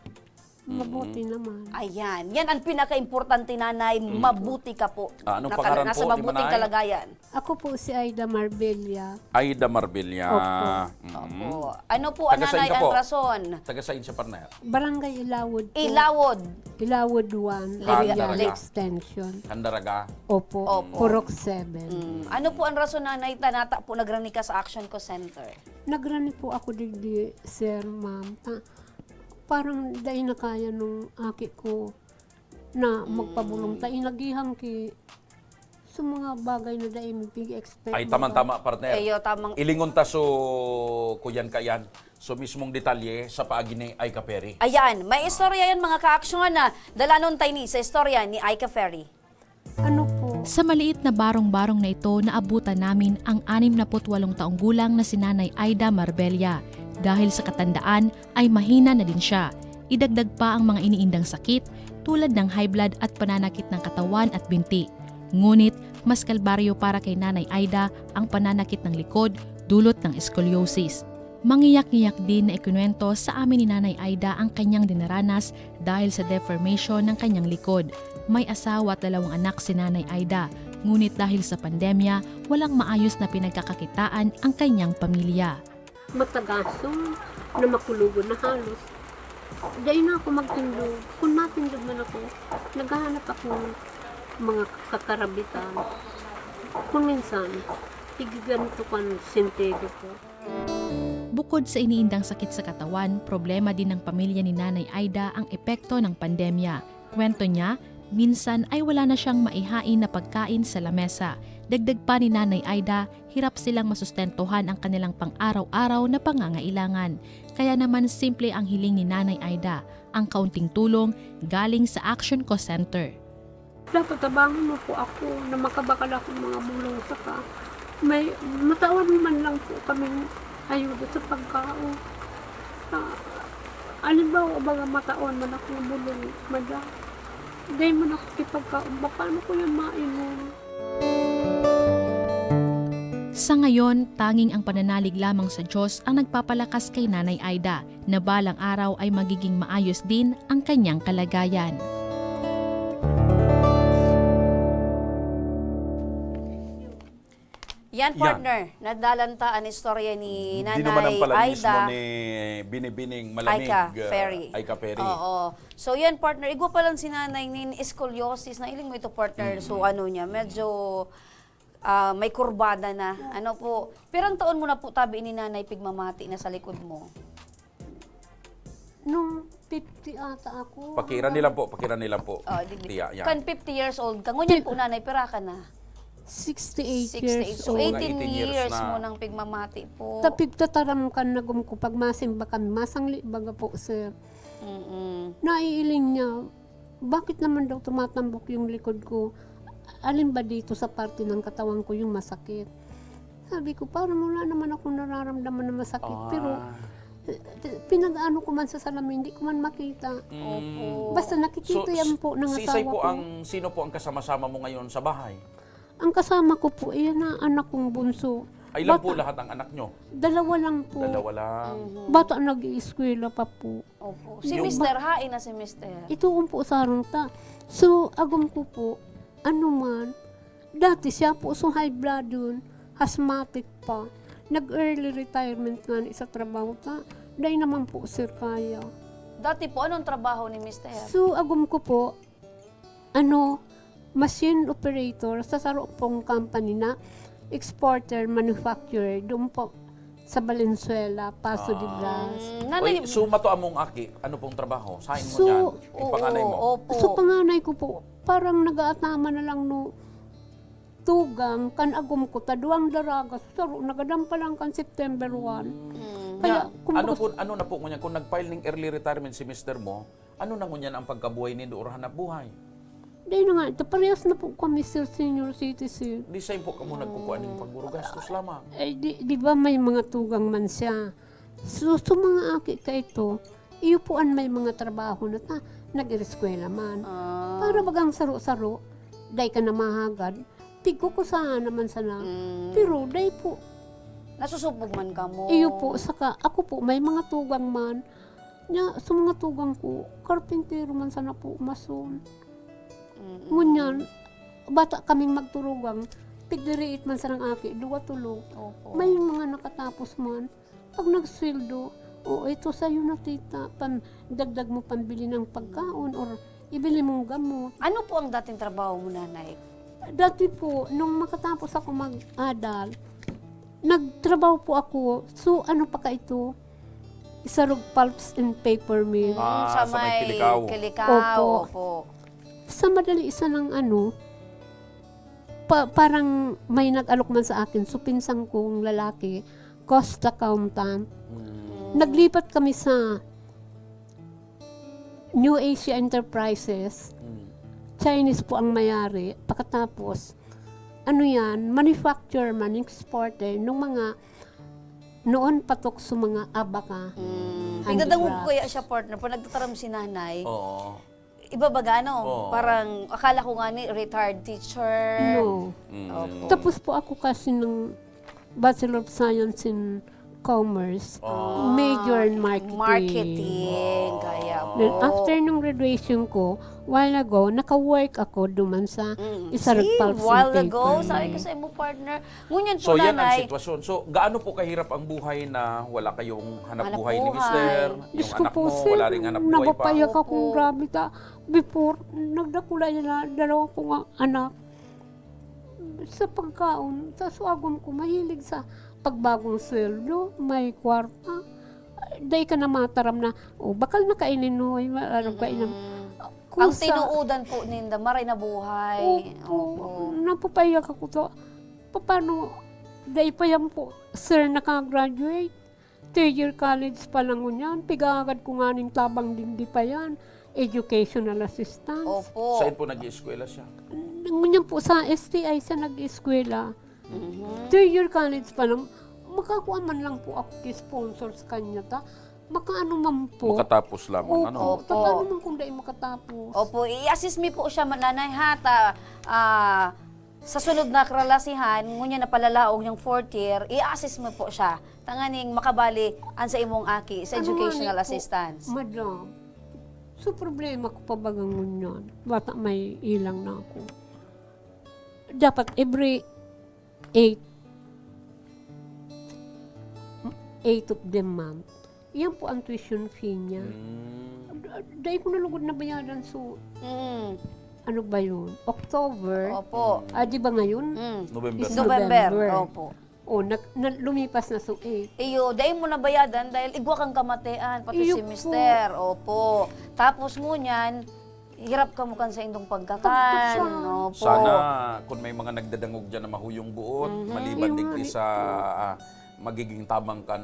Mabuti naman. Ayan. Yan ang pinaka-importante, Nanay. Mm. Mabuti ka po. Ah, anong pangalan po ni Manay? Nasa mabuting kalagayan. Ako po si Aida Marbella. Aida Marbella. Opo. Mm. Opo. Ano po, Nanay, ang rason? Taga sain siya, partner? Barangay Ilawod po. Ilawod. Ilawod one. Candaraga. Extension. Candaraga. Opo. Opo. Purok seven. Mm. Ano po ang rason, Nanay, ta nata po nagrani ka sa Action Co Center? Nagrani po ako digdi, sir, ma'am. Ta-, parang dai na kaya nung aki ko na magpabulong ta, inagihan ki sa mga bagay na dai mi pig-expect. Ay, tama-tama, partner. Iyo, tamang. Ilingon ta so, kuyan kayan, so mismong detalye sa paagi ni Aika Ferry. Ayan, may istorya yan, mga kaaksyon, na dalanon tayo ni sa istorya ni Aika Ferry. Ano po? Sa maliit na barong-barong na ito, naabutan namin ang anim na put walong taong gulang na si Nanay Aida Marbella. Dahil sa katandaan, ay mahina na din siya. Idagdag pa ang mga iniindang sakit, tulad ng high blood at pananakit ng katawan at binti. Ngunit, mas kalbaryo para kay Nanay Aida ang pananakit ng likod, dulot ng scoliosis. Mangiyak-ngiyak din na ikinuwento sa amin ni Nanay Aida ang kanyang dinaranas dahil sa deformation ng kanyang likod. May asawa at dalawang anak si Nanay Aida, Ngunit dahil sa pandemya, walang maayos na pinagkakakitaan ang kanyang pamilya. Matagason na makulogon na halos. Dai na ako magtindog. Kung matindog man ako, naghahanap ako ng mga kakarabitan. Kung minsan, igiganito ko ang sentido ko. Bukod sa iniindang sakit sa katawan, problema din ng pamilya ni Nanay Aida ang epekto ng pandemya. Kwento niya, minsan ay wala na siyang maihain na pagkain sa lamesa. Dagdag pa ni Nanay Aida, hirap silang masustentuhan ang kanilang pang-araw-araw na pangangailangan. Kaya naman simple ang hiling ni Nanay Aida, ang kaunting tulong galing sa Action Cost Center. Dapat tabangan mo po ako na makabakal akong mga bulong saka may matawan man lang po kaming ayuda sa pagkaon. Ah, halimbawa, baga matawan man akong bulong, madam. Dai man ako kipagkaon, ba, paano ko yan mainom? Sa ngayon, tanging ang pananalig lamang sa Diyos ang nagpapalakas kay Nanay Aida, na balang araw ay magiging maayos din ang kanyang kalagayan. Yan, partner. Nadalan ta an istorya ni Nanay Aida. Di naman ang pala mismo ni Binibining Malamig, Aika Ferry. Uh, Aika Ferry. Oo. So, yan, partner. Igwa pa lang si Nanay nin scoliosis. Nailing mo ito, partner. Mm-hmm. So, ano niya, medyo uh, may kurbada na. Ano po? Pirang taon mo na po tabi ni Nanay pigmamati na sa likod mo? Nung fifty ata ako. Pakiran nila po, pakiran nila po. Oh, di, Tiya, yan. Kan fifty years old ka. Ngunyan po, nanay, pira ka na? sixty-eight years old. So, eighteen years, years na. Mo nang pigmamati po. Tapigtataram kan nagum ko pag masimba kami, masangli baga po, sir. Mm-mm. Naiiling niya, bakit naman daw tumatambok yung likod ko? Alin ba dito sa parte ng katawan ko yung masakit? Sabi ko, parang wala naman akong nararamdaman na masakit. Ah. Pero pinag-ano ko man sa salamin, hindi ko man makita. Mm. Opo. Basta nakikita so, yan po ng asawa ko. Sisay po ang, sino po ang kasama-sama mo ngayon sa bahay? Ang kasama ko po, iyan na anak kong bunso. Ay lang po lahat ang anak nyo? Dalawa lang po. Dalawa lang. Mm-hmm. Bata nag-iiskwela pa po. Opo. Si Yung mister, hain na si mister. Ito po sarong ta. So, agom ko po, ano man, dati siya po so high blood yun, asthmatic pa. Nag-early retirement nga ni sa trabaho ta. Dahil naman po, sir, kaya. Dati po, anong trabaho ni mister? So, agom ko po, ano, machine operator sa saro pong company na exporter, manufacturer, doon po sa Valenzuela, Paso de Blas. Mm, Oy, nanay- so mato among aki, ano pong trabaho? Sain mo So, niyan? Yung panganay mo? Opo. So, panganay ko po, parang nag-aatama na lang no, tugang, kan agom ko, ta duwang daraga, so, saro, nagadan pa lang kan September one. Mm. Kaya, Nya, kumbaga- ano po, ano na po ngunyan, kung nag-file ning early retirement si mister mo, ano na ngunyan ang pagkabuhay nindo or hanap buhay? Dai na nga, ito, parehas na po kami, sir, senior citizen. Di sa po kamo nagkukua ning pagburugastos lamang. Ay, di, di ba may mga tugang man siya? So, so mga aki ka ito, iyo po an may mga trabaho na ta, nag-ireskwela man. Ah. Para bagang saro-saro, dai ka na mahagad, tigkukusahan naman sana. Mm. Pero dai po. Nasusubog man kamo. Iyo po, saka ako po, may mga tugang man. Nya, sa mga tugang ko, karpintero man sana po, mason. Mm-mm. Ngunyan, bata kaming magturugang, tigdiriit man sarang aki, duwa tulog. Opo. May mga nakatapos man. Pag nagsweldo, "O, ito sa'yo na, tita, pan, dagdag mo pambili ng pagkaon or ibili mong gamot." Ano po ang dating trabaho mo, nanay? Dati po, nung makatapos ako mag-adult, nagtrabaho po ako. So, ano pa ka ito? Isarog pulps and paper mill. Mm, ah, sa, sa may Kilikao. Kilikao, opo. Opo. Sa madali isa ng ano, pa, parang may nag-alok man sa akin, so pinsan kong lalaki, cost accountant. Mm. Naglipat kami sa New Asia Enterprises. Mm. Chinese po ang mayari. Pagkatapos, ano yan, manufacturer man, exporter, nung mga noon patok sa mga abaka. Mm. Pigdadangog ko kaya siya, partner, pag nagtataram si nanay. Oo. Iba baga, ano? Oo. Parang, akala ko nga ni retired teacher. No. Mm. Opo. Tapos po ako kasi ng Bachelor of Science in Commerce, Ah. major in marketing. Marketing, kaya po. Then after nung graduation ko, while ago, naka-work ako duman sa Mm. isa See, nagpalsing while paper. ago, sabi ko sa imo partner, ngunyan po So, yan ang nanay, sitwasyon. So, gaano po kahirap ang buhay na wala kayong hanap Hanap buhay ni buhay. mister? Diyos Yung ko anak po, mo, sir, wala ring hanap buhay pa? Napapayak akong Opo. grabe ta. Before, nagdakula yan na dalawa kong a- anak. Sa pagkaon, sa suagom ko, mahilig sa pagbagong sweldo, may kwarta. Dai ka na mataram na, oh, bakal na kainin, hoy, ma- ano ka inam. Mm. Kung Ang sa- tinuudan po ninda, maray na buhay. Opo, napapayak ako to. Paano, dai pa yan po, sir, nakagraduate? Third year college pa lang ngunyan, pigagad ko nga ning tabang digdi pa yan. Educational assistance. Opo. Saan po nag-ieskwela siya? Ngunyan po, sa S T I siya nag-eskwela. Mhm. Third year college pa lang, makakua man lang po ako ki-sponsor sa kanya ta. Makaano man po. Makatapos lamang, Opo, ano? Opo. paano man kung dai makatapos? Opo, i-assist mi po siya, nanay, ha, ta, ah, sa sunod na kalalasihan, ngunyan na palalaog niyang fourth year, i-assist mo po siya. Tanganing makabali ang sa imong aki sa Ano educational nga ni po, assistance. Madam, so problema ko pa baga ngunyan. Bata may ilang na ako. Dapat every eight, eight of the month, yan po ang tuition fee niya. Mm. D- Dahil ko nalugod na bayadan, so Mm. ano ba yun? October? Opo. Ah, di ba ngayon? Mm. November. November. November. Opo. Oh, nag, na, lumipas na, so eight. Iyo, dahil mo nabayadan dahil igwa kang kamatean, pati Iyo si po. mister. Opo. Tapos ngunyan, hirap ka mo kan sa indong pagkakan. Pagkakan. Opo. Sana kung may mga nagdadangog dyan na mahuyong buot, Mhm. maliban Yun digdi nga, sa ah, magiging tabang kan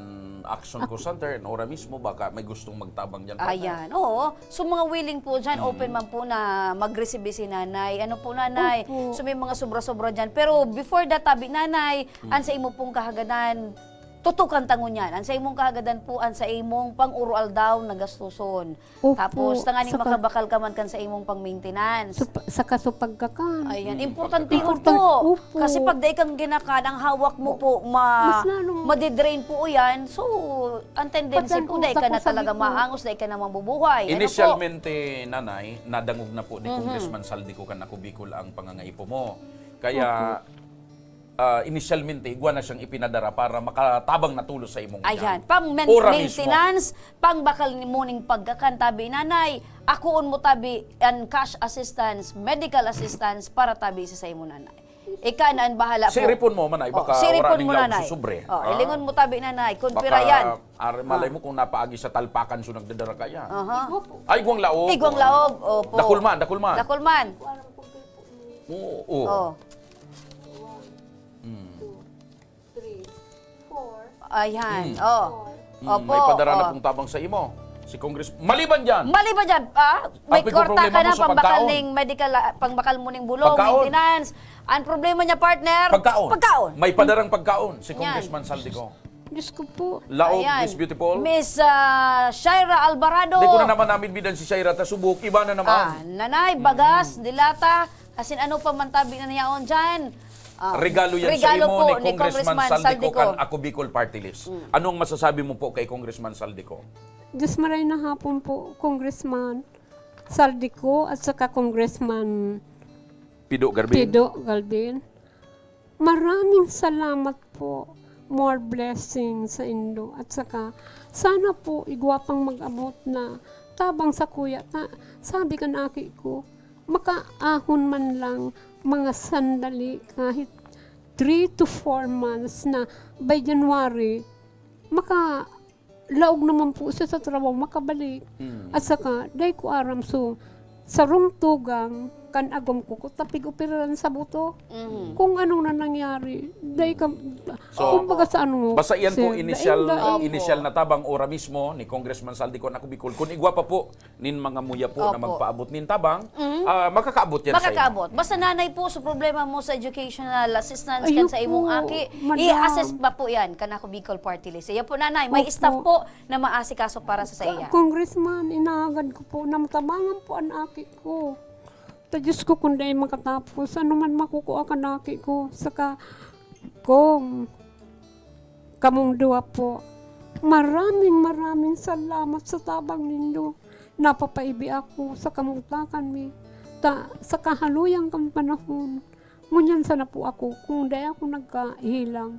Action Call Center, and ora mismo, baka may gustong magtabang dyan, partner. Ayan, oo. So, mga willing po dyan, Mm. open man po na mag-receive si nanay. Ano po, nanay? Opo. So, may mga sobra-sobra dyan. Pero before that, tabi, nanay, Mm. ang sa imo pong kahagadan, tutukan tangon yan. Ang sa imong kahagadan po, ang sa imong pang-uro-aldaw na gastuson. Opo, Tapos, tanganing sa pag- makabakal ka man kan sa imong pang-maintenance. Sa, pa- sa kasupagkakan. Ayan, Mm, importante importante. yun po. Opo. Kasi pag dahil kang ginakan, ang hawak mo po, ma Mas lalong- madidrain po yan. So, ang tendency Pati ang po, dahil ka utak na mo sa talaga gitna. maangos, dahil ka na mabubuhay. Ano po? Initialmente, nanay, nadangog na po ni Mhm. Congressman Zaldy Co. kan Ako Bicol ang pangangaipo mo. Kaya, ah, initialmente, igwa na siyang ipinadara para makatabang na tulos sa imong Ayan, tiyan. pang men- Ora mismo. maintenance, pang bakal ni muning pagkakan, tabi nanay, akoon mo tabi an cash assistance, medical assistance para tabi sa, sa imo nanay. Ika na ang bahala po. Siripon mo, manay, Oh, baka siripon wala ning mo, laog nanay. sa sobre. Oh, Ah. ilingon mo tabi, nanay, kung Baka, pira yan. Are, malay Ah. mo kung napaagi sa talpakan so nagdadara kaya. Aha. Ay, igwang laog. Igwang laog, opo. Dakul man, dakul man. Dakul man. Oo, oo. Oh. Mm. Ayan, Mm. oh. Mm, Opo, may padara na oh. pong tabang sa imo. Si Congress, maliban dyan. Maliban dyan, ah, may Ang kwarta pigpoproblema ka na, mo sa pangbakal pagkaon. ning medical, ah, pangbakal mo ning bulong, Pagkaon. maintenance. Ang problema niya, partner, Pagkaon. pagkaon. May padarang pagkaon si Yan. Congressman Zaldy Co. Diyos ko po. Laog, Ayan. Miss Beautiful. Miss, ah, Shaira Alvarado. Di ko na naman namin bidan si Shaira, ta subok, iba na naman. Ah, nanay, bagas, dilata, asin ano pa man tabi na niyaon dyan. Ah, Regalo yan regalo sa imo po ni Congressman Zaldy Co. Zaldy Co. kan Ako Bicol Party List. Mm. Anong masasabi mo po kay Congressman Zaldy Co? Diyos maray na hapon po, Congressman Zaldy Co. at saka Congressman Pido Garbin? Pido Galvin. Maraming salamat po. More blessings sa indo. At saka, sana po igwa pang mag-abot na tabang sa kuya. Ta, sabi kan aki ko, makaahon man lang mga sandali, kahit three to four months na by January, maka laog naman po siya sa trabaho, makabalik. Mm. At saka, dai ko aram, so, sarong tugang, kan agom ko, ko tapig operaran sa buto. Mhm. Kung ano na nangyari, dai ka, So, kumbaga sa ano, Basta yan po sir, initial, dai, dai. Opo. initial na tabang ora mismo ni Congressman Zaldy Co. kan Ako Bicol. Kung igwa pa po nin mga muya po na Opo. magpaabot nin tabang, Mhm. ah, makakaabot yan sa Makakaabot. Basta nanay po, sa problema mo sa educational assistance Ayun kan sa imong po, aki, madam. i-assess pa po yan kan Ako Bicol Party List. Iya po, nanay, may Opo. staff po na maasikaso para sa, sa iya. Congressman, inahagad ko po na matabangan po an aki ko. Ta Diyos ko, kung dai makatapos, ano man makukuha kan aki ko? Saka, kung Kamong duwa po, maraming, maraming salamat sa tabang nindo. Napapaibi ako sa kamugtakan mi, ta sa kahaluyang kan panahon, ngunyan sana po ako, kung dai ako nagkahilang,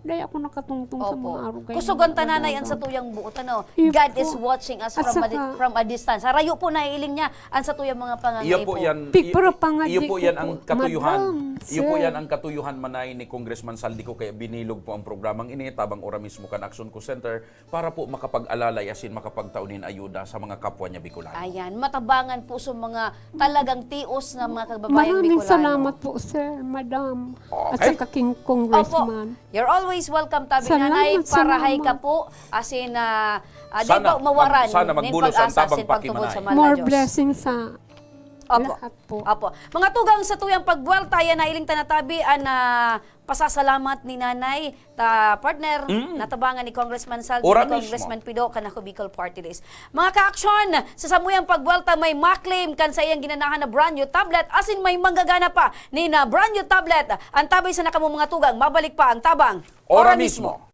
dai ako nakatungtong sa Opo. mga arugay Kusog ang na tananay ang Mananaw. satuyang buot, ano? Iyo God po. is watching us At from a di-, saka from a distance. Harayo po, naiiling niya ang satuyang mga Iyo po pangangaipo. yan, Pi-, i-, i-, iyo po yan ang katuyuhan. Madam, Iyo po sir. yan ang katuyuhan, manay, ni Congressman Zaldy ko, kaya binilog po ang programang ini, tabang ora mismo kan Aksyon ko Center, para po makapag-alalay asin makapagtao nin ayuda sa mga kapwa niya Bicolano. Ayan, matabangan po sa mga talagang tios na mga kababayan Maraming Bicolano. salamat po, sir, madam, at Okay. saka king Congressman. Opo. You're always welcome, tabi Salamat, nanay, parahay ka salamat. po. Asin, ah, ah, di Sana pa mawaran mag-, sana nin magbulos ang pag-asa tabang asin pagtubod pakimanay. sa mahal na More Diyos. blessings sa Opo. lahat po. Opo. Mga tugang, satuyang pagbuwelta, yan na iling tanatabi, an, ah, pasasalamat ni Nanay, ta, partner, Mm. natabangan ni Congressman Zaldy, Ora ni mismo. Congressman Pido, kan Ako Bicol Party List. Mga ka-aksyon, sa samuyang pagbuwelta may ma-claim kan saiyang ginanahan na brand new tablet, asin may manggagana pa ni na brand new tablet. Antabay sana kamo, mga tugang, mabalik pa ang tabang. Ora Ora mismo. mismo.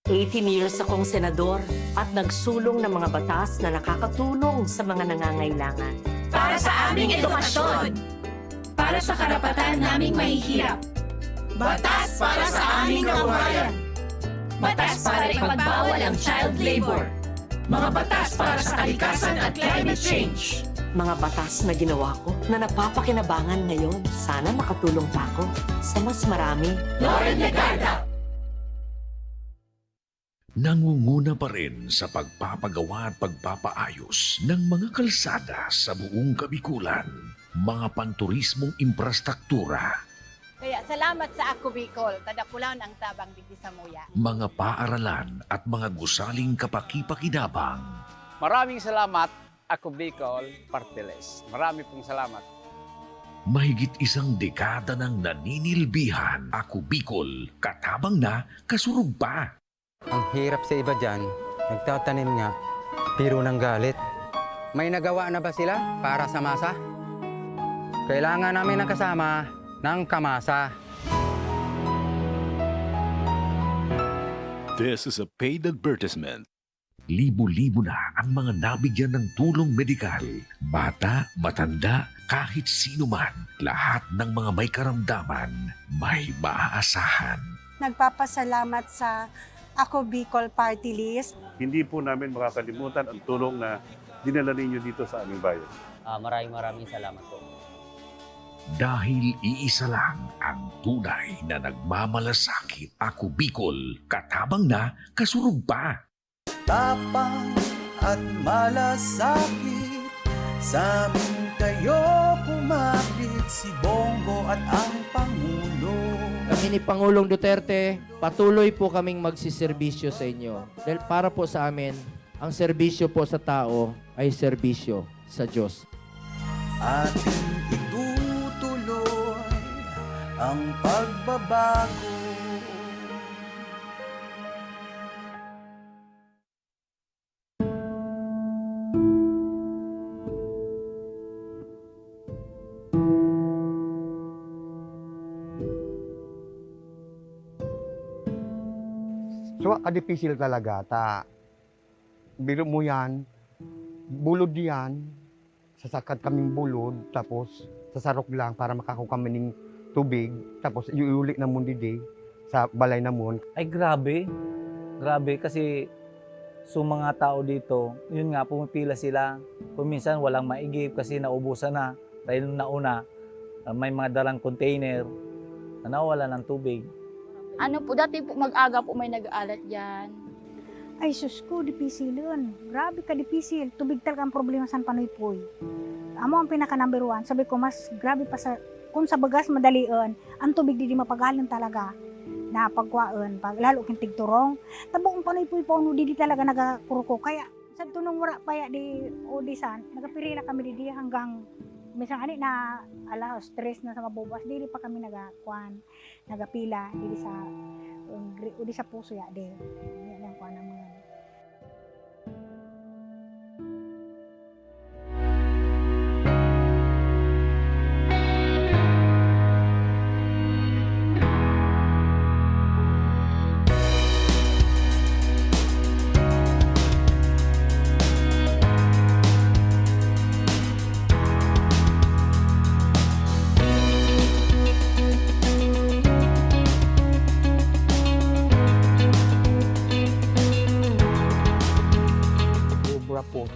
Eighteen years akong senador at nagsulong ng mga batas na nakakatulong sa mga nangangailangan. Para sa aming edukasyon. Para sa karapatan naming mahihirap. Batas para sa aming kabuhayan. Batas para ipagbawal ang child labor. Mga batas para sa kalikasan at climate change. Mga batas na ginawa ko na napapakinabangan ngayon. Sana makatulong pa ako sa mas marami. Loren Legarda. Nangunguna pa rin sa pagpapagawa at pagpapaayos ng mga kalsada sa buong Kabikulan, mga panturismong imprastruktura. Kaya salamat sa Ako Bicol, ta dakulaon ang tabang digdi samuya. Mga paaralan at mga gusaling kapakipakinabang. Maraming salamat, Ako Bicol Party List. Marami pong salamat. Mahigit isang dekada nang naninilbihan, Ako Bicol, katabang na, kasurog pa. Ang hirap sa iba diyan, nagtatanim nga, pero ng galit. May nagawa na ba sila para sa masa? Kailangan namin ng kasama ng kamasa. This is a paid advertisement. Libo-libo na ang mga nabigyan ng tulong medikal. Bata, matanda, kahit sino man, lahat ng mga may karamdaman, may maaasahan. Nagpapasalamat sa Ako Bicol Party List. Hindi po namin makakalimutan ang tulong na dinala ninyo dito sa aming bayan. Ah, maraming, maraming salamat po. Dahil iisa lang ang tunay na nagmamalasakit. Ako Bicol, katabang na, kasurog pa. Tapang at malasakit, sa amin kayo kumapit, si Bongo at ang Pangulo. Kami ni Pangulong Duterte, patuloy po kaming magsiserbisyo sa inyo. Dahil para po sa amin, ang serbisyo po sa tao ay serbisyo sa Diyos. Ating itutuloy ang pagbabago. So, kadipisil talaga ta. Biro mo yan, bulod yan, sasakat kaming bulod, tapos sasarok lang para makakao kami ning tubig, tapos iuli namon didi sa balay namon. Ay, grabe. Grabe kasi so mga tao dito, yun nga, pumipila sila. Kung minsan walang maigib kasi naubusan na. Dahil nauna, ah, may mga dalang container na nawawalan ng tubig. Ano po, dati po mag-aga po may nag-aalat diyan. Ay, sus ko, dipisilon. Grabe ka dipisil. Tubig talaga ang problema sa Panuypoy. Amo ang pinaka number one. Sabi ko, mas grabe pa sa, kung sa bagas, madalion, ang tubig didi mapagalon talaga na pagkuhaon, pag, lalo king tigturong. Tabo ang Panuypoy pa, ano, didi talaga nagakuruko. Kaya, sa tunong wala pa ya di, o di san, nagapirila kami didi hanggang, minsan ani na, alas tres na sa mabubuas, didi pa kami nagakuan. Nagapila diri sa, um, gri-, o di sa puso ya, di. Yan ang kuwan ng mga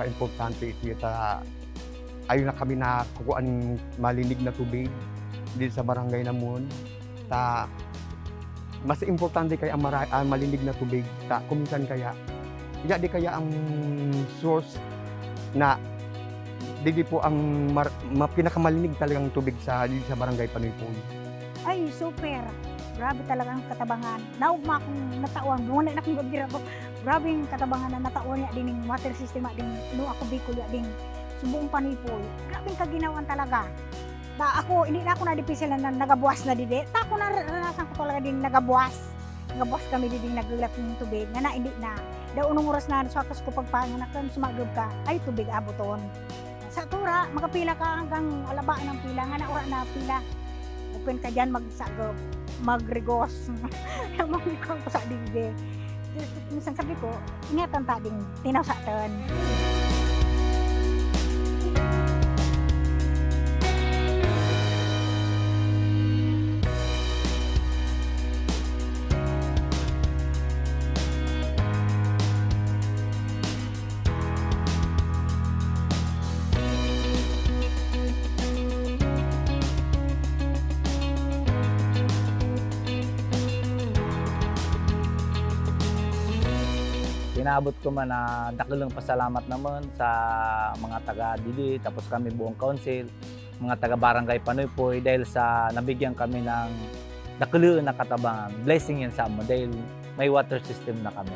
Importante ito ta ayon na kami na kukuan ning malinig na tubig dito sa barangay namon. Ta mas importante kaya ang mara-, ang malinig na tubig. Ta kuminsan kaya, ya di kaya ang source na didi po ang mar-, ma-, pinakamalinig talagang tubig sa, dito sa barangay Panoypoy. Ay, super! Grabe talaga ang katabangan. Naugma akong natawan, buwan na akong gabira ko. Grabe yung katabangan na natawan niya din yung water system, ah, din, no, ako Bicol, ya din. Sa buong Panoypoy. Grabe yung kaginawan talaga. Ta ako, hindi na ako nadipisil na nagabuwas na didi. Ta ako, naranasan ko talaga din nagabuwas. Nagabuwas kami didi, naglulat ng tubig, nga na, hindi na. Daw unong oras na, sa akas ko pagpanganak, kan sumagab ka, ay, tubig, aboton. Sa tura, makapila ka hanggang alaba ng pila, nga na, ura na pila. Open ka dyan, magsagab, magrigos. Ang mga ko sa didi. Minsan sabi ko, ingatan ta ding tinaw sa tan. Pinaabot ko man na dakulang pasalamat naman sa mga taga didi, tapos kami buong council, mga taga Barangay Panoypoy, dahil sa nabigyan kami ng dakulang na katabangan. Blessing yan sa amo dahil may water system na kami.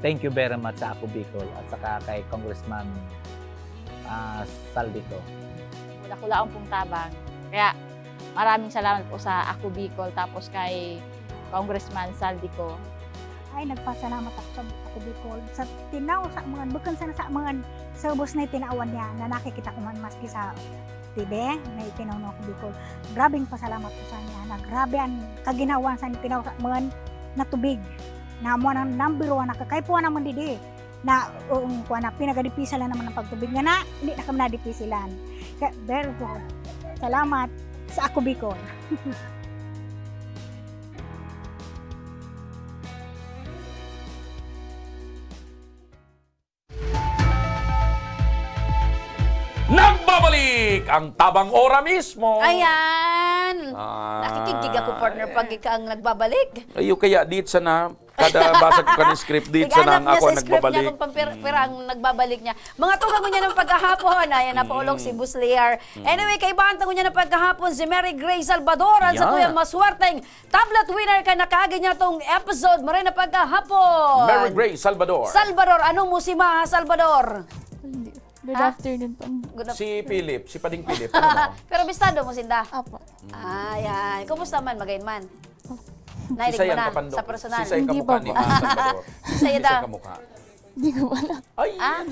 Thank you very much sa Ako Bicol at saka kay Congressman, ah, Saldico. Dakulaon pong tabang. Kaya maraming salamat po sa Ako Bicol, tapos kay Congressman Saldico. Ay, nagpasalamat ako sa Ako Bicol. Sa tinaw sa mga, bukon sana sa mga sa ubos na itinawan niya na nakikita ko man maski sa T V, na itinaw ng Ako Bicol. Grabeng pasalamat ko sa niya na grabe ang kaginawan sa tinaw sa mga na tubig. Na mo ang number one na kakaipuhan naman didi. Na, oo, kuwan na, pinagadipisan lang naman ng pagtubig nga na, hindi na kami nadipisilan. Kaya, very good. Salamat sa Ako Bicol. Nagbabalik ang Tabang Ora mismo. Ayan. Ah. Nakikinig ako, partner, pag ika ang nagbabalik. Ayo, kaya dit sana, kada basag ko kan script, dit sana ang ako ang nagbabalik. Iganap niya sa script niya kung pampir-, pira ang nagbabalik niya. Mga tugang niya ng paghahapon. Ayan, napaulong si Boss Liar. Anyway, kaibahan tugang niya ng paghahapon, si Mary Gray Salvador, at sa tuyang maswerteng tablet winner ka na kaagi niya tong episode, maray na pagkahapon. Mary Gray Salvador. Salvador, ano mo si Maha Salvador? Hindi. Good afternoon po. Good af- Si Philip, si Pading Philip, ano mo? Pero bistado mo sinda? Apo. Ayan. Kumusta man? Magayon man? Nainig mo na sa personal? Sisay kamukha ni Maha Salvador? Sisay daw? Sisay kamukha? Di ko alam. Ay! Ah?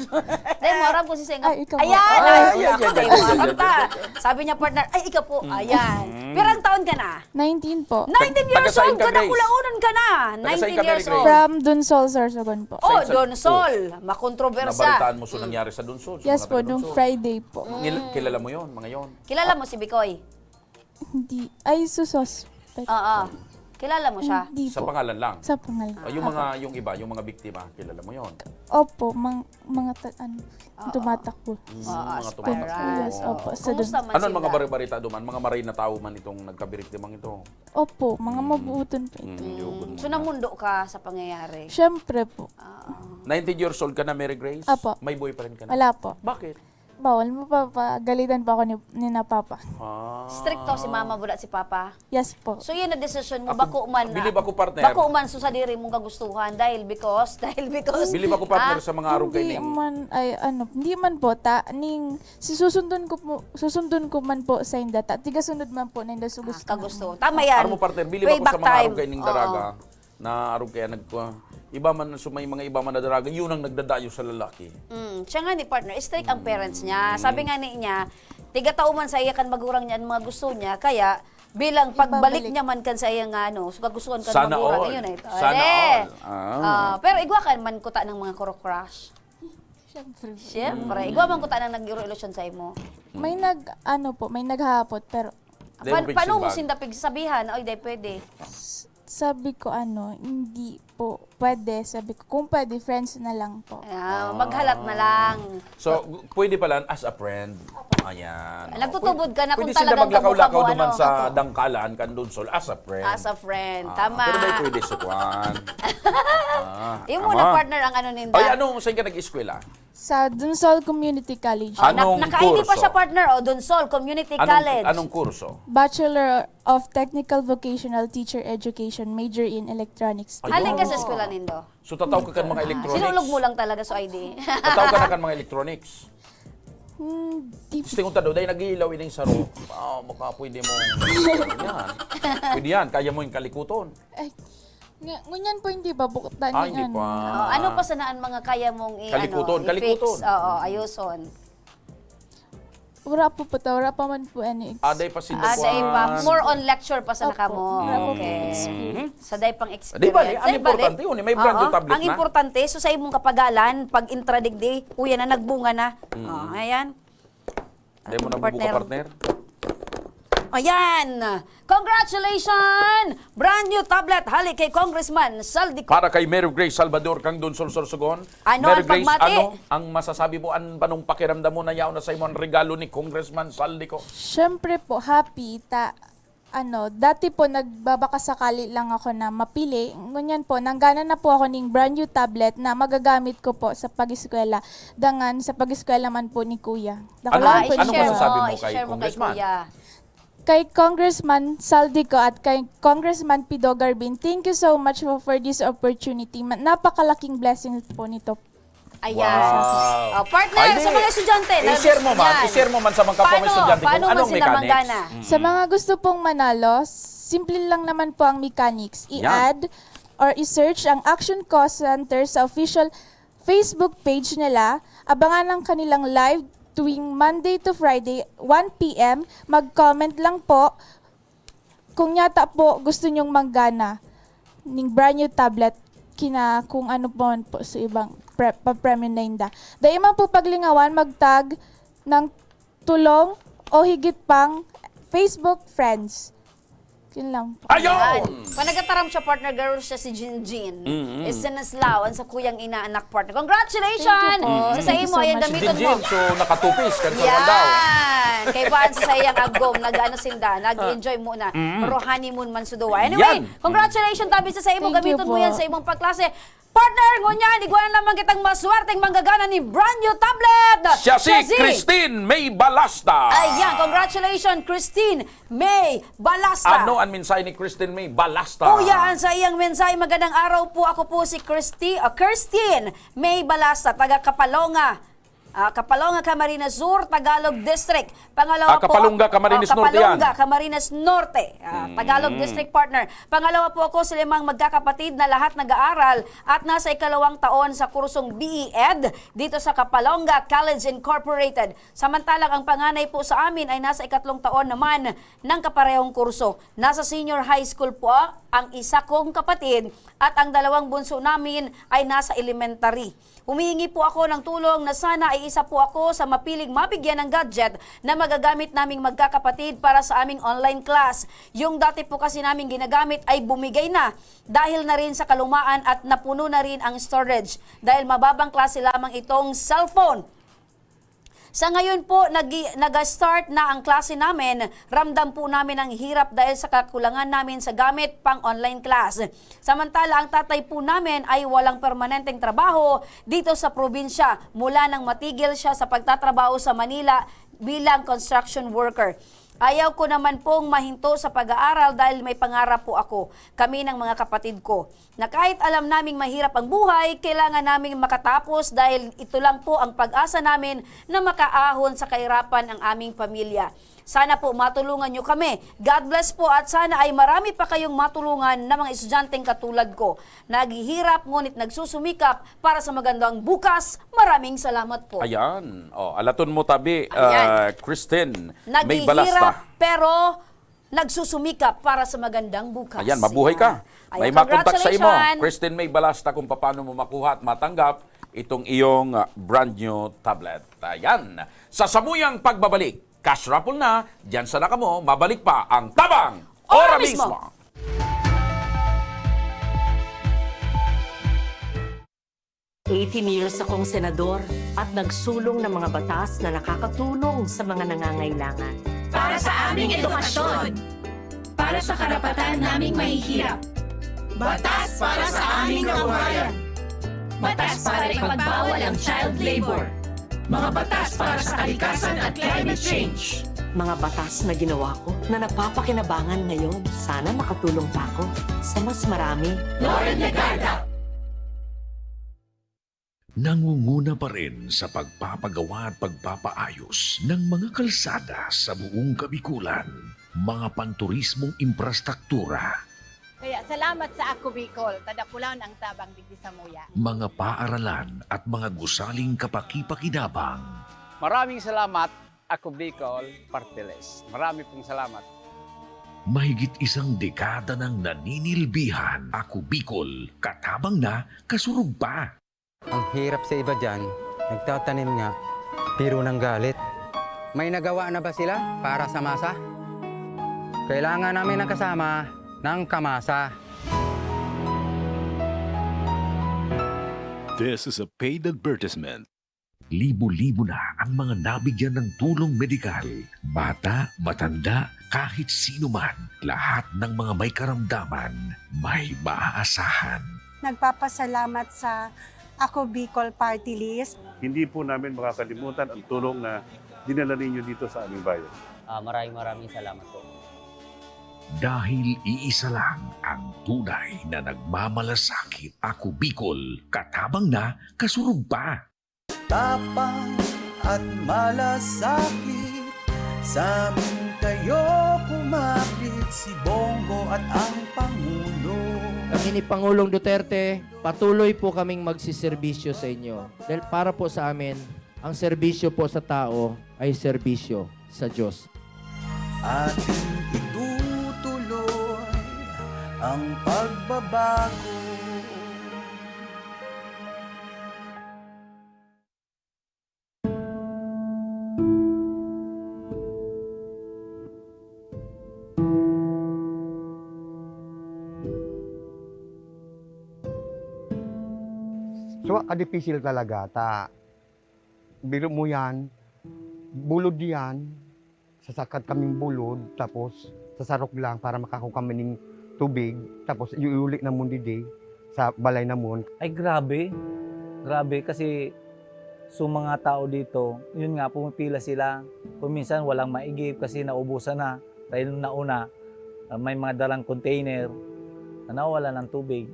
Dahil mo aram kung sisay nga. Ay, ikaw po. Ayan! Ay, ay, ay, ay, ay, ay, ay, ay. Sabi niya, partner, "Ay, ikaw po." Ayan. Pirang taon ka na? Nineteen po. Nineteen years old ka na, kulaonan ka na. Taga saan ka, Mary Grace? From Donsol, Sorsogon po. Oh, Donsol. Makontrobersya. Nabalitaan mo sa nangyari sa Donsol, sa mga taga Donsol? Yes po, nung Friday po. Kilala mo yon, mga yon? Kilala mo si Bikoy? Hindi. Ay, suspect. Oo. Kilala mo siya? Hindi po. Sa pangalan lang? Sa pangalan. Ah, yung mga, yung iba, yung mga biktima, kilala mo yon? Opo, mang-, mga ta-, ano, tumatakbo. Mm, mga tumatakbo. Yes, opo. Sa Donsol. Ano ang mga bari-barita duman? Mga maray na tao man itong nagkabiriktimang ito? Opo, mga mabuoton po ito. Mm, so, namundo ka sa pangyayari? Siyempre po. Ah. Nineteen years old ka na, Mary Grace? Apo. May boyfriend ka na? Wala po. Bakit? Bawal, mapapagalitan pa ako ni, ni na papa. Ah. Stricto si mama, buda si papa? Yes po. So, yun na desisyon mo, bako man na, bilib ako, partner, bako man sa sadiri mong kagustuhan, dahil because, dahil because, bilib ako, partner, sa mga arog kaining. Hindi man, ay, ano, hindi man po, ta, ning, si susundon ko po, susundon ko man po sa inda, ta, tigasunod man po na inda sa gusto. Kagusto. Tama yan. Aram mo, partner, bilib ako sa mga arog kaining daraga. Oo. Na arog kaya nagkua-, iba man, so may mga iba man na daraga, yun ang nagdadayo sa lalaki. Mm, siya nga ni partner, strict ang parents niya. Sabi nga ni niya, tigatao man sa iya kan magurang niya ang mga gusto niya, kaya bilang pagbalik niya man kan sa iya nga, ano, so kagustuhan kan magurang, yun ay. Sana all. Sana all. Ah. Ah, pero igwa ka man kuta ng mga kuro-crush. Siyempre. Siyempre. Igwa man kuta ng nag-irelasyon sa imo. May nag, ano po, may naghahapot, pero Paano mo sinda pigsabihan? Ay, di pwede. S-, Sabi ko, ano, hindi po pwede. Sabi ko, kung pwede, friends na lang po. Ah, maghalat na lang. So, pwede pala as a friend. Ayan. Nagtutubod ka na kung Pwede sila talagang maglakaw-lakaw gabok ka mo, naman ano. sa dangkalan kan Donsol as a friend. As a friend. Ah, Tama. Pero may pwede sa kwan. Ah, Yung tama. muna partner ang ano ninda. Ay, anong saan ka nag-eskwela? Sa Donsol Community College. Anong Nak- nakaini pa kurso? siya, partner, o Donsol Community Anong, College. Anong kurso? Bachelor of Technical Vocational Teacher Education, major in electronics. Ay, Halin ka Oo. sa eskwela nindo? So, tataw ka kan mga electronics? Sinulog mo lang talaga sa I D. Tataw ka na kan mga electronics? Hindi. Gusto kong tado, dahil nag-iilaw ining saro. Ah, baka pwede mo yan. Pwede yan, kaya mo yung kalikuton. Ay, nga, ngunyan po hindi pa. Bukod Ah, hindi ano. pa. Oh, ano pa sana ang mga kaya mong i- Kalikuton, ano, kalikuton. i-fix? Oo, ayuson. Wala po po ta. Wala pa man po any ex- Aday pa si Ah, dahil pa. More on lecture pa sana Opo, kamo. wala po Okay. experience. Sa day pang experience. Di ba, ang Ay, balik. importante yun, eh, may brand new Oo, tablet ang na. importante, so sa imong kapagalan, pag intradigdi, uya na, nagbunga na. Oh, ayan. Dahil mo na mabuka, partner. Ayan! Congratulations! Brand new tablet hali kay Congressman Saldico. Para kay Mary Grace Salvador kang Donsol Sorsogon. Ano Mary ang Grace, pagmati? Ano ang masasabi mo? An, anong pakiramdam mo na yaon na sa imo ang regalo ni Congressman Saldico? Siyempre po, happy. Ta, ano, dati po nagbabakasakali lang ako na mapili. Ngunyan po, nanggana na po ako ning brand new tablet na magagamit ko po sa pag-eskwela. Dangan sa pag-eskwela man po ni Kuya. Dako Ano, lang Ah, po anong niya. i-share masasabi mo, mo kay i-share mo kay Congressman? Kuya. Kay Congressman Saldico at kay Congressman Pido Garbin, thank you so much po for this opportunity. Ma- Napakalaking blessing po nito. Ayan. Wow. Oh, partner, Ay, sa di, mga estudyante, na i-share mo man, yan. i-share mo man sa mga kapwa mong Paano? Estudyante kung Paano man anong sila mechanics. Manggana? Sa mga gusto pong manalo, simple lang naman po ang mechanics. Yan. I-add or i-search ang Action Call Center sa official Facebook page nila. Abangan ang kanilang live tuwing Monday to Friday, one p.m. Mag-comment lang po kung nyata po gusto nyong manggana ning brand new tablet kina kung ano po man po sa ibang pre- papremyo na inda. Dai man po paglingawan mag-tag ng tulong o higit pang Facebook friends. Yun lang po. Ayun! Panagataram siya, partner, garo siya si Jinjin. Mm-hmm. Stanislao, ang sa kuyang inaanak, partner. Congratulations! Thank you po. Sa Thank imo, you so ayan, much. Si gamiton mo. Jinjin, so nakatupis kan Kalagaw. Yan! Kay Juan sa iyang agom, nag-ano sinda, nag-enjoy muna. Pero honeymoon man sa duwa. Anyway, Yan. Congratulations, tabi sa, sa imo, Thank you gamiton mo po. Yan sa imong pagklase. Partner, ngunyan, igwa na naman kitang maswerteng manggagana ni brand new tablet. Siya si Christine May Balasta. Ayan, congratulations, Christine May Balasta. Ano ang mensahe ni Christine May Balasta? Oh, yan. Sa iyang mensahe, magandang araw po. Ako po si Christy, ah, Christine May Balasta, taga Kapalonga. Ah, Kapalonga, Camarines Sur, Tagalog District. Pangalawa Ah, po, Kapalonga, Camarines ah, Norte yan. Kapalonga, Camarines Norte. Ah, Tagalog District, partner. Pangalawa po ako sa limang magkakapatid na lahat nag-aaral at nasa ikalawang taon sa kursong B E Ed dito sa Kapalonga College Incorporated. Samantalang ang panganay po sa amin ay nasa ikatlong taon naman ng kaparehong kurso. Nasa senior high school po ang isa kong kapatid at ang dalawang bunso namin ay nasa elementary. Humihingi po ako ng tulong na sana ay isa po ako sa mapiling mabigyan ng gadget na magagamit naming magkakapatid para sa aming online class. Yung dati po kasi naming ginagamit ay bumigay na dahil na rin sa kalumaan at napuno na rin ang storage dahil mababang klase lamang itong cellphone. Sa ngayon po, nag- nag-start na ang klase namin. Ramdam po namin ang hirap dahil sa kakulangan namin sa gamit pang online class. Samantala, ang tatay po namin ay walang permanenteng trabaho dito sa probinsya mula nang matigil siya sa pagtatrabaho sa Manila bilang construction worker. Ayaw ko naman pong mahinto sa pag-aaral dahil may pangarap po ako, kami ng mga kapatid ko, na kahit alam naming mahirap ang buhay, kailangan naming makatapos dahil ito lang po ang pag-asa namin na makaahon sa kahirapan ang aming pamilya. Sana po matulungan nyo kami. God bless po at sana ay marami pa kayong matulungan na mga estudyanteng katulad ko. Naghihirap ngunit nagsusumikap para sa magandang bukas. Maraming salamat po. Ayan. Oh, alaton mo tabi, Ayan. ah, Christine May Naghihirap Balasta. Pero nagsusumikap para sa magandang bukas. Ayan, mabuhay ka. Ayan. May makontak sa imo, Congratulations. Christine May Balasta, kung paano mo makuha at matanggap itong iyong, ah, brand new tablet. Ayan. Sa samuyang pagbabalik, cash raffle na, diyan sana kamo, mabalik pa ang Tabang Ora Ora Mismo. Mismo. Eighteen years akong senador at nagsulong ng mga batas na nakakatulong sa mga nangangailangan. Para sa aming edukasyon. Para sa karapatan naming mahihirap. Batas para sa aming kabuhayan. Batas para ipagbawal ang child labor. Mga batas para sa kalikasan at climate change. Mga batas na ginawa ko na napapakinabangan ngayon. Sana makatulong pa ako sa mas marami. Loren Legarda. Nangunguna pa rin sa pagpapagawa at pagpapaayos ng mga kalsada sa buong Kabikulan, mga panturismong imprastruktura, Kaya salamat sa Ako Bicol, tadakulan ang tabang digdi samuya. Mga paaralan at mga gusaling kapakipakinabang. Maraming salamat, Ako Bicol Party List. Marami pong salamat. Mahigit isang dekada nang naninilbihan, Ako Bicol, katabang na, kasurog pa. Ang hirap sa iba dyan, nagtatanim nga, pero ng galit. May nagawa na ba sila para sa masa? Kailangan namin ng kasama ng kamasa. This is a paid advertisement. Libo-libo na ang mga nabigyan ng tulong medikal. Bata, matanda, kahit sino man, lahat ng mga may karamdaman, may maaasahan. Nagpapasalamat sa Ako Bicol Party List. Hindi po namin makakalimutan ang tulong na dinala ninyo dito sa aming bayan. Ah, maraming maraming salamat po. Dahil iisa lang ang tunay na nagmamalasakit, Ako Bicol, katabang na, kasurog pa. Tapang at malasakit, sa amin kayo kumapit, si Bongo at ang Pangulo. Kami ni Pangulong Duterte, patuloy po kaming magsiserbisyo sa inyo. Dahil para po sa amin, ang serbisyo po sa tao ay serbisyo sa Diyos. Ating itutuloy ang pagbabago. Suwa ka dipisil talaga ta biro mo yan, bulod yan, sasakat kaming bulod, tapos sasarok lang para makakua kami ning tubig, tapos iuli namon didi sa balay namon. Ay, grabe. Grabe kasi so mga tao dito, yun nga, pumipila sila. Kung minsan walang maigib kasi naubusan na. Dahil nauna, ah, may mga dalang container na nawawalan ng tubig.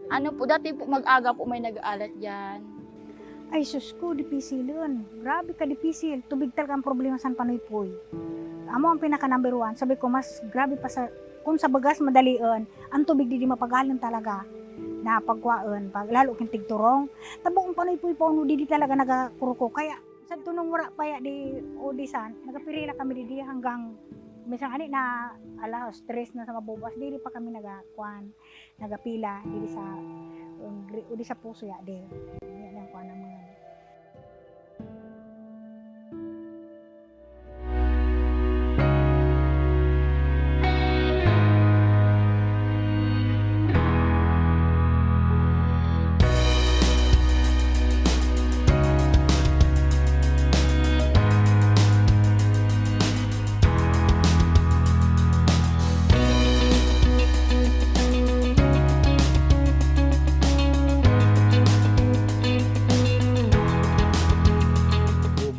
Ano po, dati po mag-aga po may nag-aalat diyan. Ay sus ko, dipisilon. Grabe ka dipisil. Tubig talaga ang problema sa Panuypoy. Amo ang pinaka number one. Sabi ko, mas grabe pa sa, kung sa bagas, madalion, ang tubig didi mapagalon talaga. Na pagkuhaon, pag, lalo king tigturong. Tabuong Panuypoy pa, ano, didi talaga nagakuruko. Kaya, sa tunong wala pa ya di, o di san, nagapirila kami didi hanggang, minsan ani na, alas tres na sa mabubuas, didi pa kami nagakuan. Nagapila diri sa, um, gri-, o di sa puso ya, di. Yan ang kuwan ng mga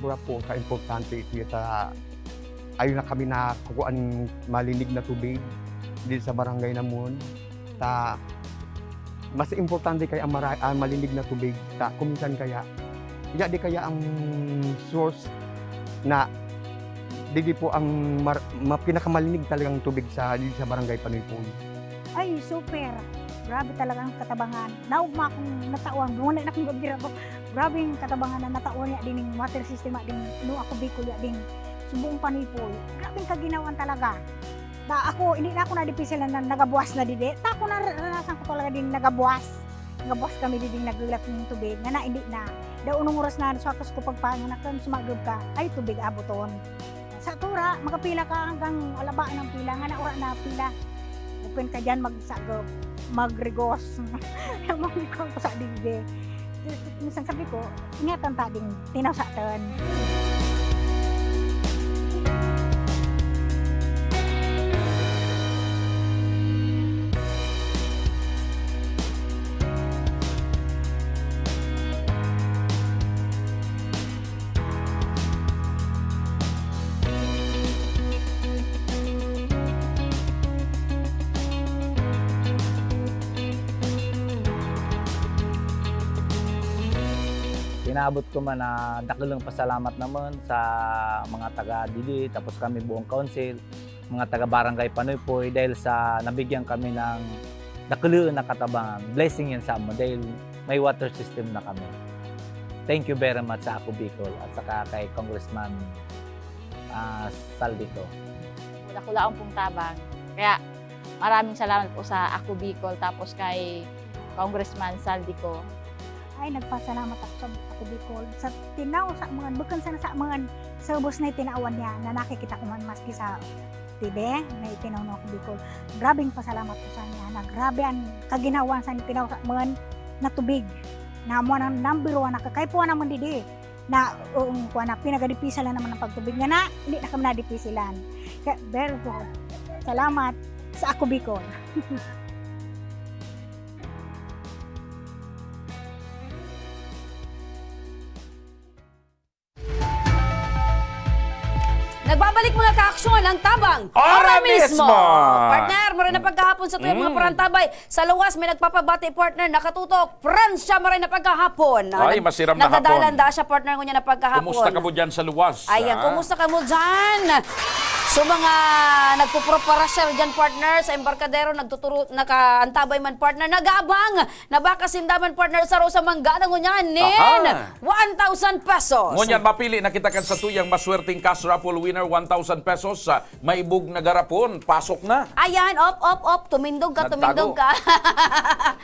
Sobra po ka importante ito ta ayon na kami na kukuan ning malinig na tubig dito sa barangay namon. Ta mas importante kaya ang mara- ang malinig na tubig ta kuminsan kaya iya di kaya ang source na didi po ang mar- ma- pinakamalinig talagang tubig sa dito sa barangay Panuypoy. Ay, super! Grabe talaga ang katabangan. Naugma akong natawan. Bunga na akong gabira ko. Grabe yung katabangan na natawan niya din yung water system at din, no, ako Bicol ya din. Subong Panuypoy. Grabe yung kaginawan talaga. Da, ako, hindi na ako nadipisil na nagabuwas na didi. Ta ako naranasan ko talaga din nagabuwas. Nagabuwas kami didi naglulat ng tubig. Nga na, hindi na. Da unong oras na, sa akas ko pagpanganak, sumagod ka, ay tubig aboton. Sa tura, makapila ka hanggang alaba ng pila, nga naura na pila. Open ka dyan, magsagop, magrigos. Yung mga ko sa digdi. Minsan sabi ko, "Ingatan ta ding tinaw sa atin." Pinaabot ko man na dakulang pasalamat naman sa mga taga didi, tapos kami buong council, mga taga Barangay Panoypoy, dahil sa nabigyan kami ng dakulang na katabangan. Blessing yan sa amo dahil may water system na kami. Thank you very much sa Ako Bicol at saka kay Congressman, ah, Saldico. Dakulaon pong tabang. Kaya maraming salamat po sa Ako Bicol, tapos kay Congressman Saldico. Ay, nagpasalamat ako sa Ako Bicol. Sa tinaw sa mga, bukon sana sa mga, sa ubos na itinawan niya na nakikita ko man maski sa T V, na itinaw na Ako Bicol. Grabing pasalamat ko sa niya na grabe ang kaginhawaan sa tinaw sa mga na tubig. Na mo nang number one, nakakaipuan naman didi. Na, oo, kuwan na, pinagadipisan lang naman ang pagtubig nga na, hindi na kami nadipisilan. Kaya, very good. Salamat sa Ako Bicol. Nagbabalik, mga kaaksyon, ang Tabang Ora Mismo! Partner, maray na pagkahapon sa tuyang mga parantabay. Sa luwas, may nagpapabati, partner, nakatutok. Pransya, maray na pagkahapon. Ay, nag-, masiram na hapon. Nagdadalan da siya, partner, ngunyan na pagkahapon. Kumusta kamo dyan sa luwas, ha? Ayan, kumusta kamo dyan? So, mga nagpuproparasya dyan, partner, sa embarkadero, nagtuturo, nakaantabay man, partner, nag-aabang na baka sinda man, partner, saro sa mangga na ngunyan nin one thousand pesos. Ngunyan, mapili na kita kan sa tuyang maswerteng cash raffle winner, one thousand pesos. Sa maibog na garapon, pasok na. Ayan, op, op, op. Tumindog ka, tumindog ka.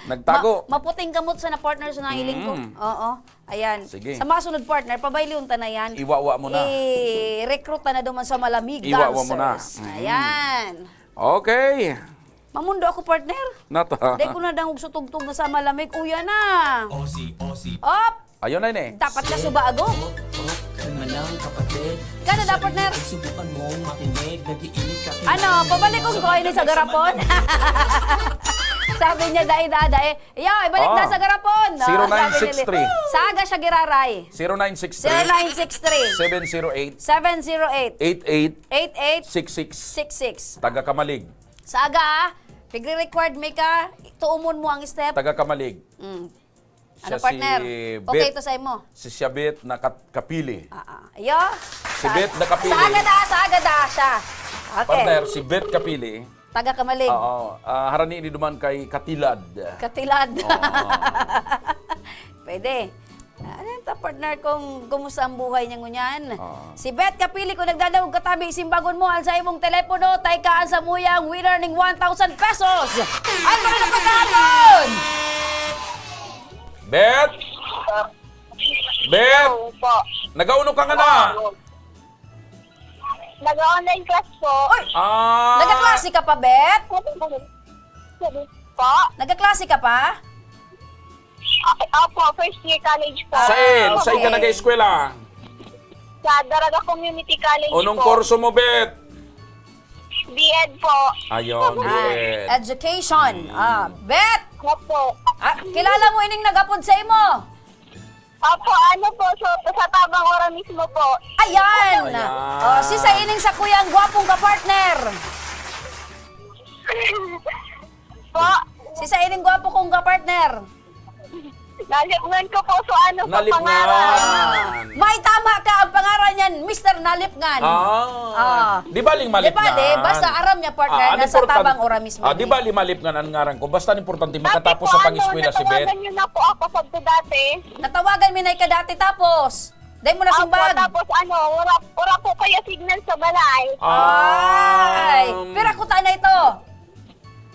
Nagtago. Ma-, maputing gamot sa na, partner, sa nahiling ko. Mm. Oo. Ayan. Sige. Sa masunod, partner, pabaylion ta na yan. Iwawa mo na. I-recruit ta na duman sa malamig dancers. Iwawa mo na. Mm. Ayan. Okay. Mamundo ako, partner. Nata. Dai ko na dangog sa tugtog na sa malamig. Uya na. Osi, osi. Op! Ayun na yun eh. Dapat ka subago. Kan manang kapatid. Kano na, partner? Subukan mong makinig, nag-iinit ka. Ano, pabalik kong ko ini sa garapon? Sabi niya, dai, dai, dai. Yo, ibalik na sa garapon. Oh, sabi ni Leo. Zero nine six three. Sa aga siya giraray. Zero nine six three. Zero nine six three. Seven zero eight. Seven zero eight. Eight eight. Eight eight. Six six. Six six. Taga Kamalig. Sa aga, ah. Pigre-required mi ka, tuumon mo ang step. Taga Kamalig. Mm. Ano, partner? Okay to sa imo? Si Shabit na kat-, Kapili. Ah, ah. Iyo? Si Beth na Kapili. Sa aga da, sa aga da siya. Okay. Partner, si Beth Kapili. Taga Kamalig. Oo. Ah, harani ni duman kay Katilad. Katilad. Oo. Pwede. Ano yan ta, partner, kung kumusta ang buhay niya ngunyan? Oo. Si Beth Kapili, kung nagdadangog ka tabi, simbagon mo ang sa imong telepono, tay ka ang samuyang winner ning one thousand pesos. Ay, magandang pagkahapon! Beth? Beth? Hello po. Nagauno ka nga na? Nag-online class po. Oy! Ah. Nagaklase ka pa, Beth? Po? Nagaklase ka pa? Ah, opo, first year college po. Sain? Ah, okay. Sain ka nag-eskwela? Sa Daraga Community College po. Unong kurso mo, Beth? B Ed po. Ayun, B Ed. Ah, education. Mm. Ah, Beth! Opo. Ah, kilala mo ining nag-apod sa imo? Opo, ano po, so, sa Tabang Ora mismo po. Ayan! Ayan. Oh, si sa ining sa kuyang gwapong ka-partner. Po? Si sa ining gwapo kong ka-partner. Nalipngan ko po, so ano po, Nalipngan. Pangaran? May tama ka, ang pangaran niyan, Mister Nalipngan. Ah. Ah. Di baling Di malipngan. Bali, basta aram niya, partner, Ah, ang nasa importante, Tabang Ora mismo ah, di ni. Bali malipngan ang ngaran ko. Basta ang importante, Dati makatapos po, sa ano, pang-eskwela si Beth. Natawagan niyo na po ako sa dati. Natawagan mi na ka dati, tapos? Dai mo na Opo, simbag? Tapos ano, wala, wala po kaya signal sa balay. Ah. Ay, pira kuta na ito?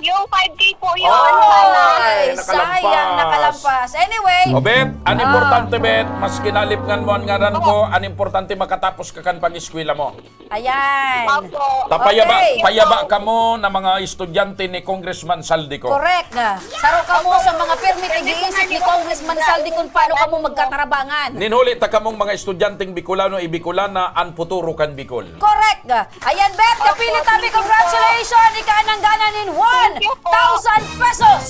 Yung five K po yun, Ay, sana. Ay, naka-five K. Sayang, nakalampas. Anyway, O, Bet, an ah, importante, Bet, maski nalipngan mo an ngaran ko, an importante makatapos ka kan pag-eskwela mo. Ayan. Opo. Tapayaba, Okay. payaba kamo na mga estudyante ni Congressman Zaldy Co. Correct. Saro kamo sa mga pirmi tig-iisip ni Congressman Zaldy kung paano kamo magkatarabangan. Nin huli ta kamong mga estudyanteng Bicolano, i-Bicolana, an futuro kan Bicol. Correct. Ayan, Bet, kapili tabi, congratulations! Ika an nanggana nin one thousand pesos!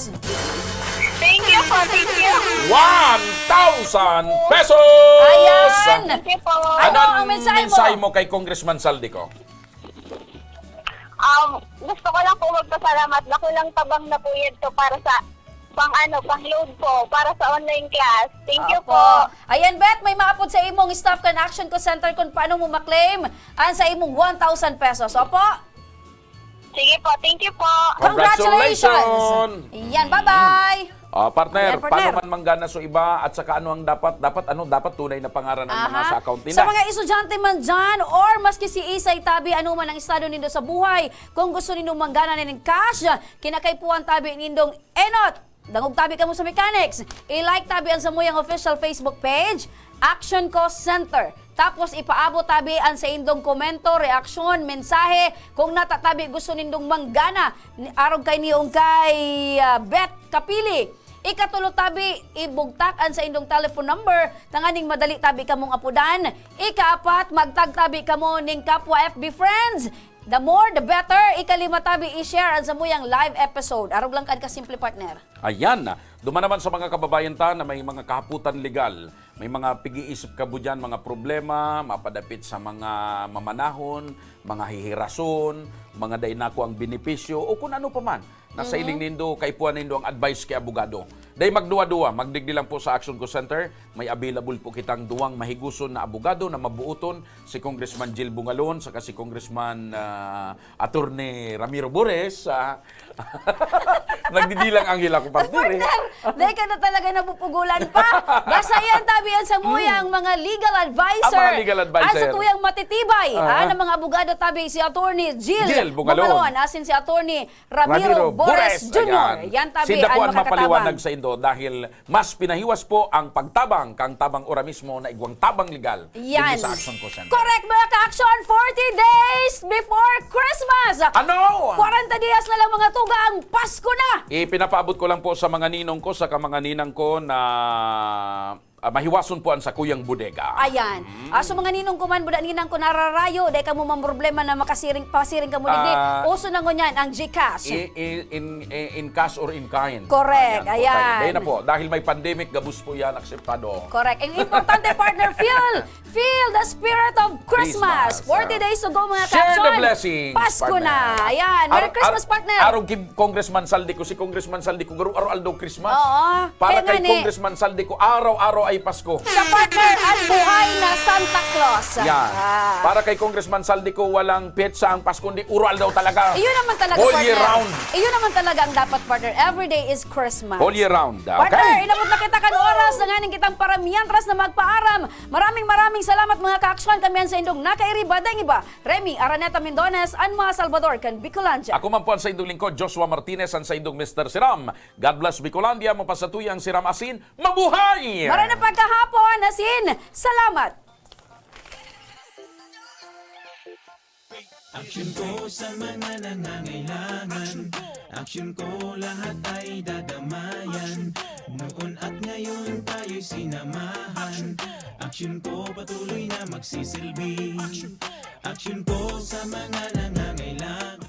Thank you po, thank you. One thousand pesos! Ayan! Thank you po. Ano ang mensahe mo? Ano ang mensahe mo kay Congressman Zaldy Co? Um, gusto ko lang po magpasalamat. Dakulang tabang na po yan to para sa pang ano, pang load po, para sa online class. Thank you Opo. po. Ayan, Bet, may maapod sa imong staff kan Action Co Center kung paano mo maklaim ang sa imong one thousand pesos. Opo? Sige po, thank you po. Congratulations! Congratulations! Yan, bye-bye! Ah, partner, Ayan, partner. paano man manggana so iba at saka ano ang dapat, dapat ano, dapat tunay na pangaran ang mga Aha. sa account Sa nila. mga estudyante man dyan or maski si Isay Tabi, ano man ang estado nindo sa buhay, kung gusto nindo manggana nin cash, kinakaipuhan tabi nindong enot. Dangog tabi kamo sa mechanics. I-like tabi ang samuyang official Facebook page, Action Co Center. Tapos ipaabot tabi ang saindong komento, reaksyon, mensahe. Kung natatabi gusto nindong manggana, ni- arog kay niyo kay ah, Beth Kapili. Ikatulo tabi, ibugtak ang saindong telephone number tanganing madali tabi kamong apudan. Ikaapat, magtag tabi kamo ning kapwa F B friends. The more, the better. Ikalima tabi, i-share ang samuyang live episode. Arog lang kan kasimple, partner. Ayan. Duman naman sa mga kababayan ta na may mga kahapotan legal, may mga pig-iisip kamo diyan, mga problema, mapadapit sa mga mamanahon, mga hihirason, mga dai nakuang benepisyo, o kun ano pa man. Nasa Mhm. iling nindo, kaipuhan nindo ang advice ki abogado. Dai magduwa-duwa, magdigdi lang po sa Action Co Center. May available po kitang duwang mahigoson na abogado na mabuoton, si Congressman Jil Bungalon saka si Congressman, ah, Attorney Ramiro Bores, ah. Nagdidilang anghel ako, partner, eh. Partner, dai ka na talaga napupugulan pa. Basta yan, tabi yan sa muyang Hmm. mga legal advisor. Ang mga legal advisor. Ang sa tuyang matitibay, Ah. ah, ng mga abogado, tabi si Attorney Jil Jil Bungalon. Bungalon, asin si Attorney Ramiro Ramiro Bores Bores, Junior. ayan. Yan, tabi, Sinda po ang ang makakatabang. mapaliwanag sa indo dahil mas pinahiwas po ang pagtabang kang tabang ora mismo na igwang tabang legal Yan. digdi sa Action Co Center. Correct, mga ka-action. Forty days before Christmas. Ano? Kwarenta dias na lang, mga tugang, Pasko na. Ipinapaabot ko lang po sa mga ninong ko, sa mga ninang ko na, ah, mahiwason po ang sakuyang bodega. Ayan. Mm. Ah, so, mga ninong ko man, buda ninang ko nararayo, dai kamo mamroblema na makasiring, pasiring kamo digdi. Ah, Uso na ngunyan ang GCash. I-, i-, in, i-, in cash or in kind. Correct. Ayan po, Ayan. tayo. Dahil na po, dahil may pandemic, gabos po yan, akseptado. Correct. Ang importante, partner, feel, feel the spirit of Christmas. Christmas, Forty ah. days to go, mga Share the ka-action. blessings, Pasko partner. na. Ayan. Merry Ar-, Christmas, ar-, partner. Arog ki Congressman Zaldy Co, si Congressman Zaldy Co, garo-, araw-aldaw Christmas. Oo. Para Kaya kay nga ni, Congressman Zaldy Co, araw-araw ay Pasko. Sa partner, ang buhay na Santa Claus. Yan. Ah. Para kay Congressman Zaldy Co, walang petsa ang Pasko, kundi araw-aldaw talaga. Iyon naman talaga, Whole year partner. round. Iyon naman talaga ang dapat, partner. Every day is Christmas. Whole year round. Partner, Okay. inabot na kita kan oras na nganing kitang para miyentras na magpaaram. Maraming, maraming salamat, mga ka-action. Kami ang saindong nakairiba, daing iba. Remy Araneta Mendones, Anma Salvador, kan Bicolandia. Ako man po ang saindong lingkod, Joshua Martinez, ang saindong Mister Siram. God bless Bicolandia, mapasatuya ang Siram Asin. Mabuhay! Maray na pagkahapon, asin. Salamat. Action ko sa mga nangangailangan. Action ko lahat ay dadamayan. Noon at ngayon tayo'y sinamahan. Action ko patuloy na magsisilbi. Action ko sa mga nangangailangan.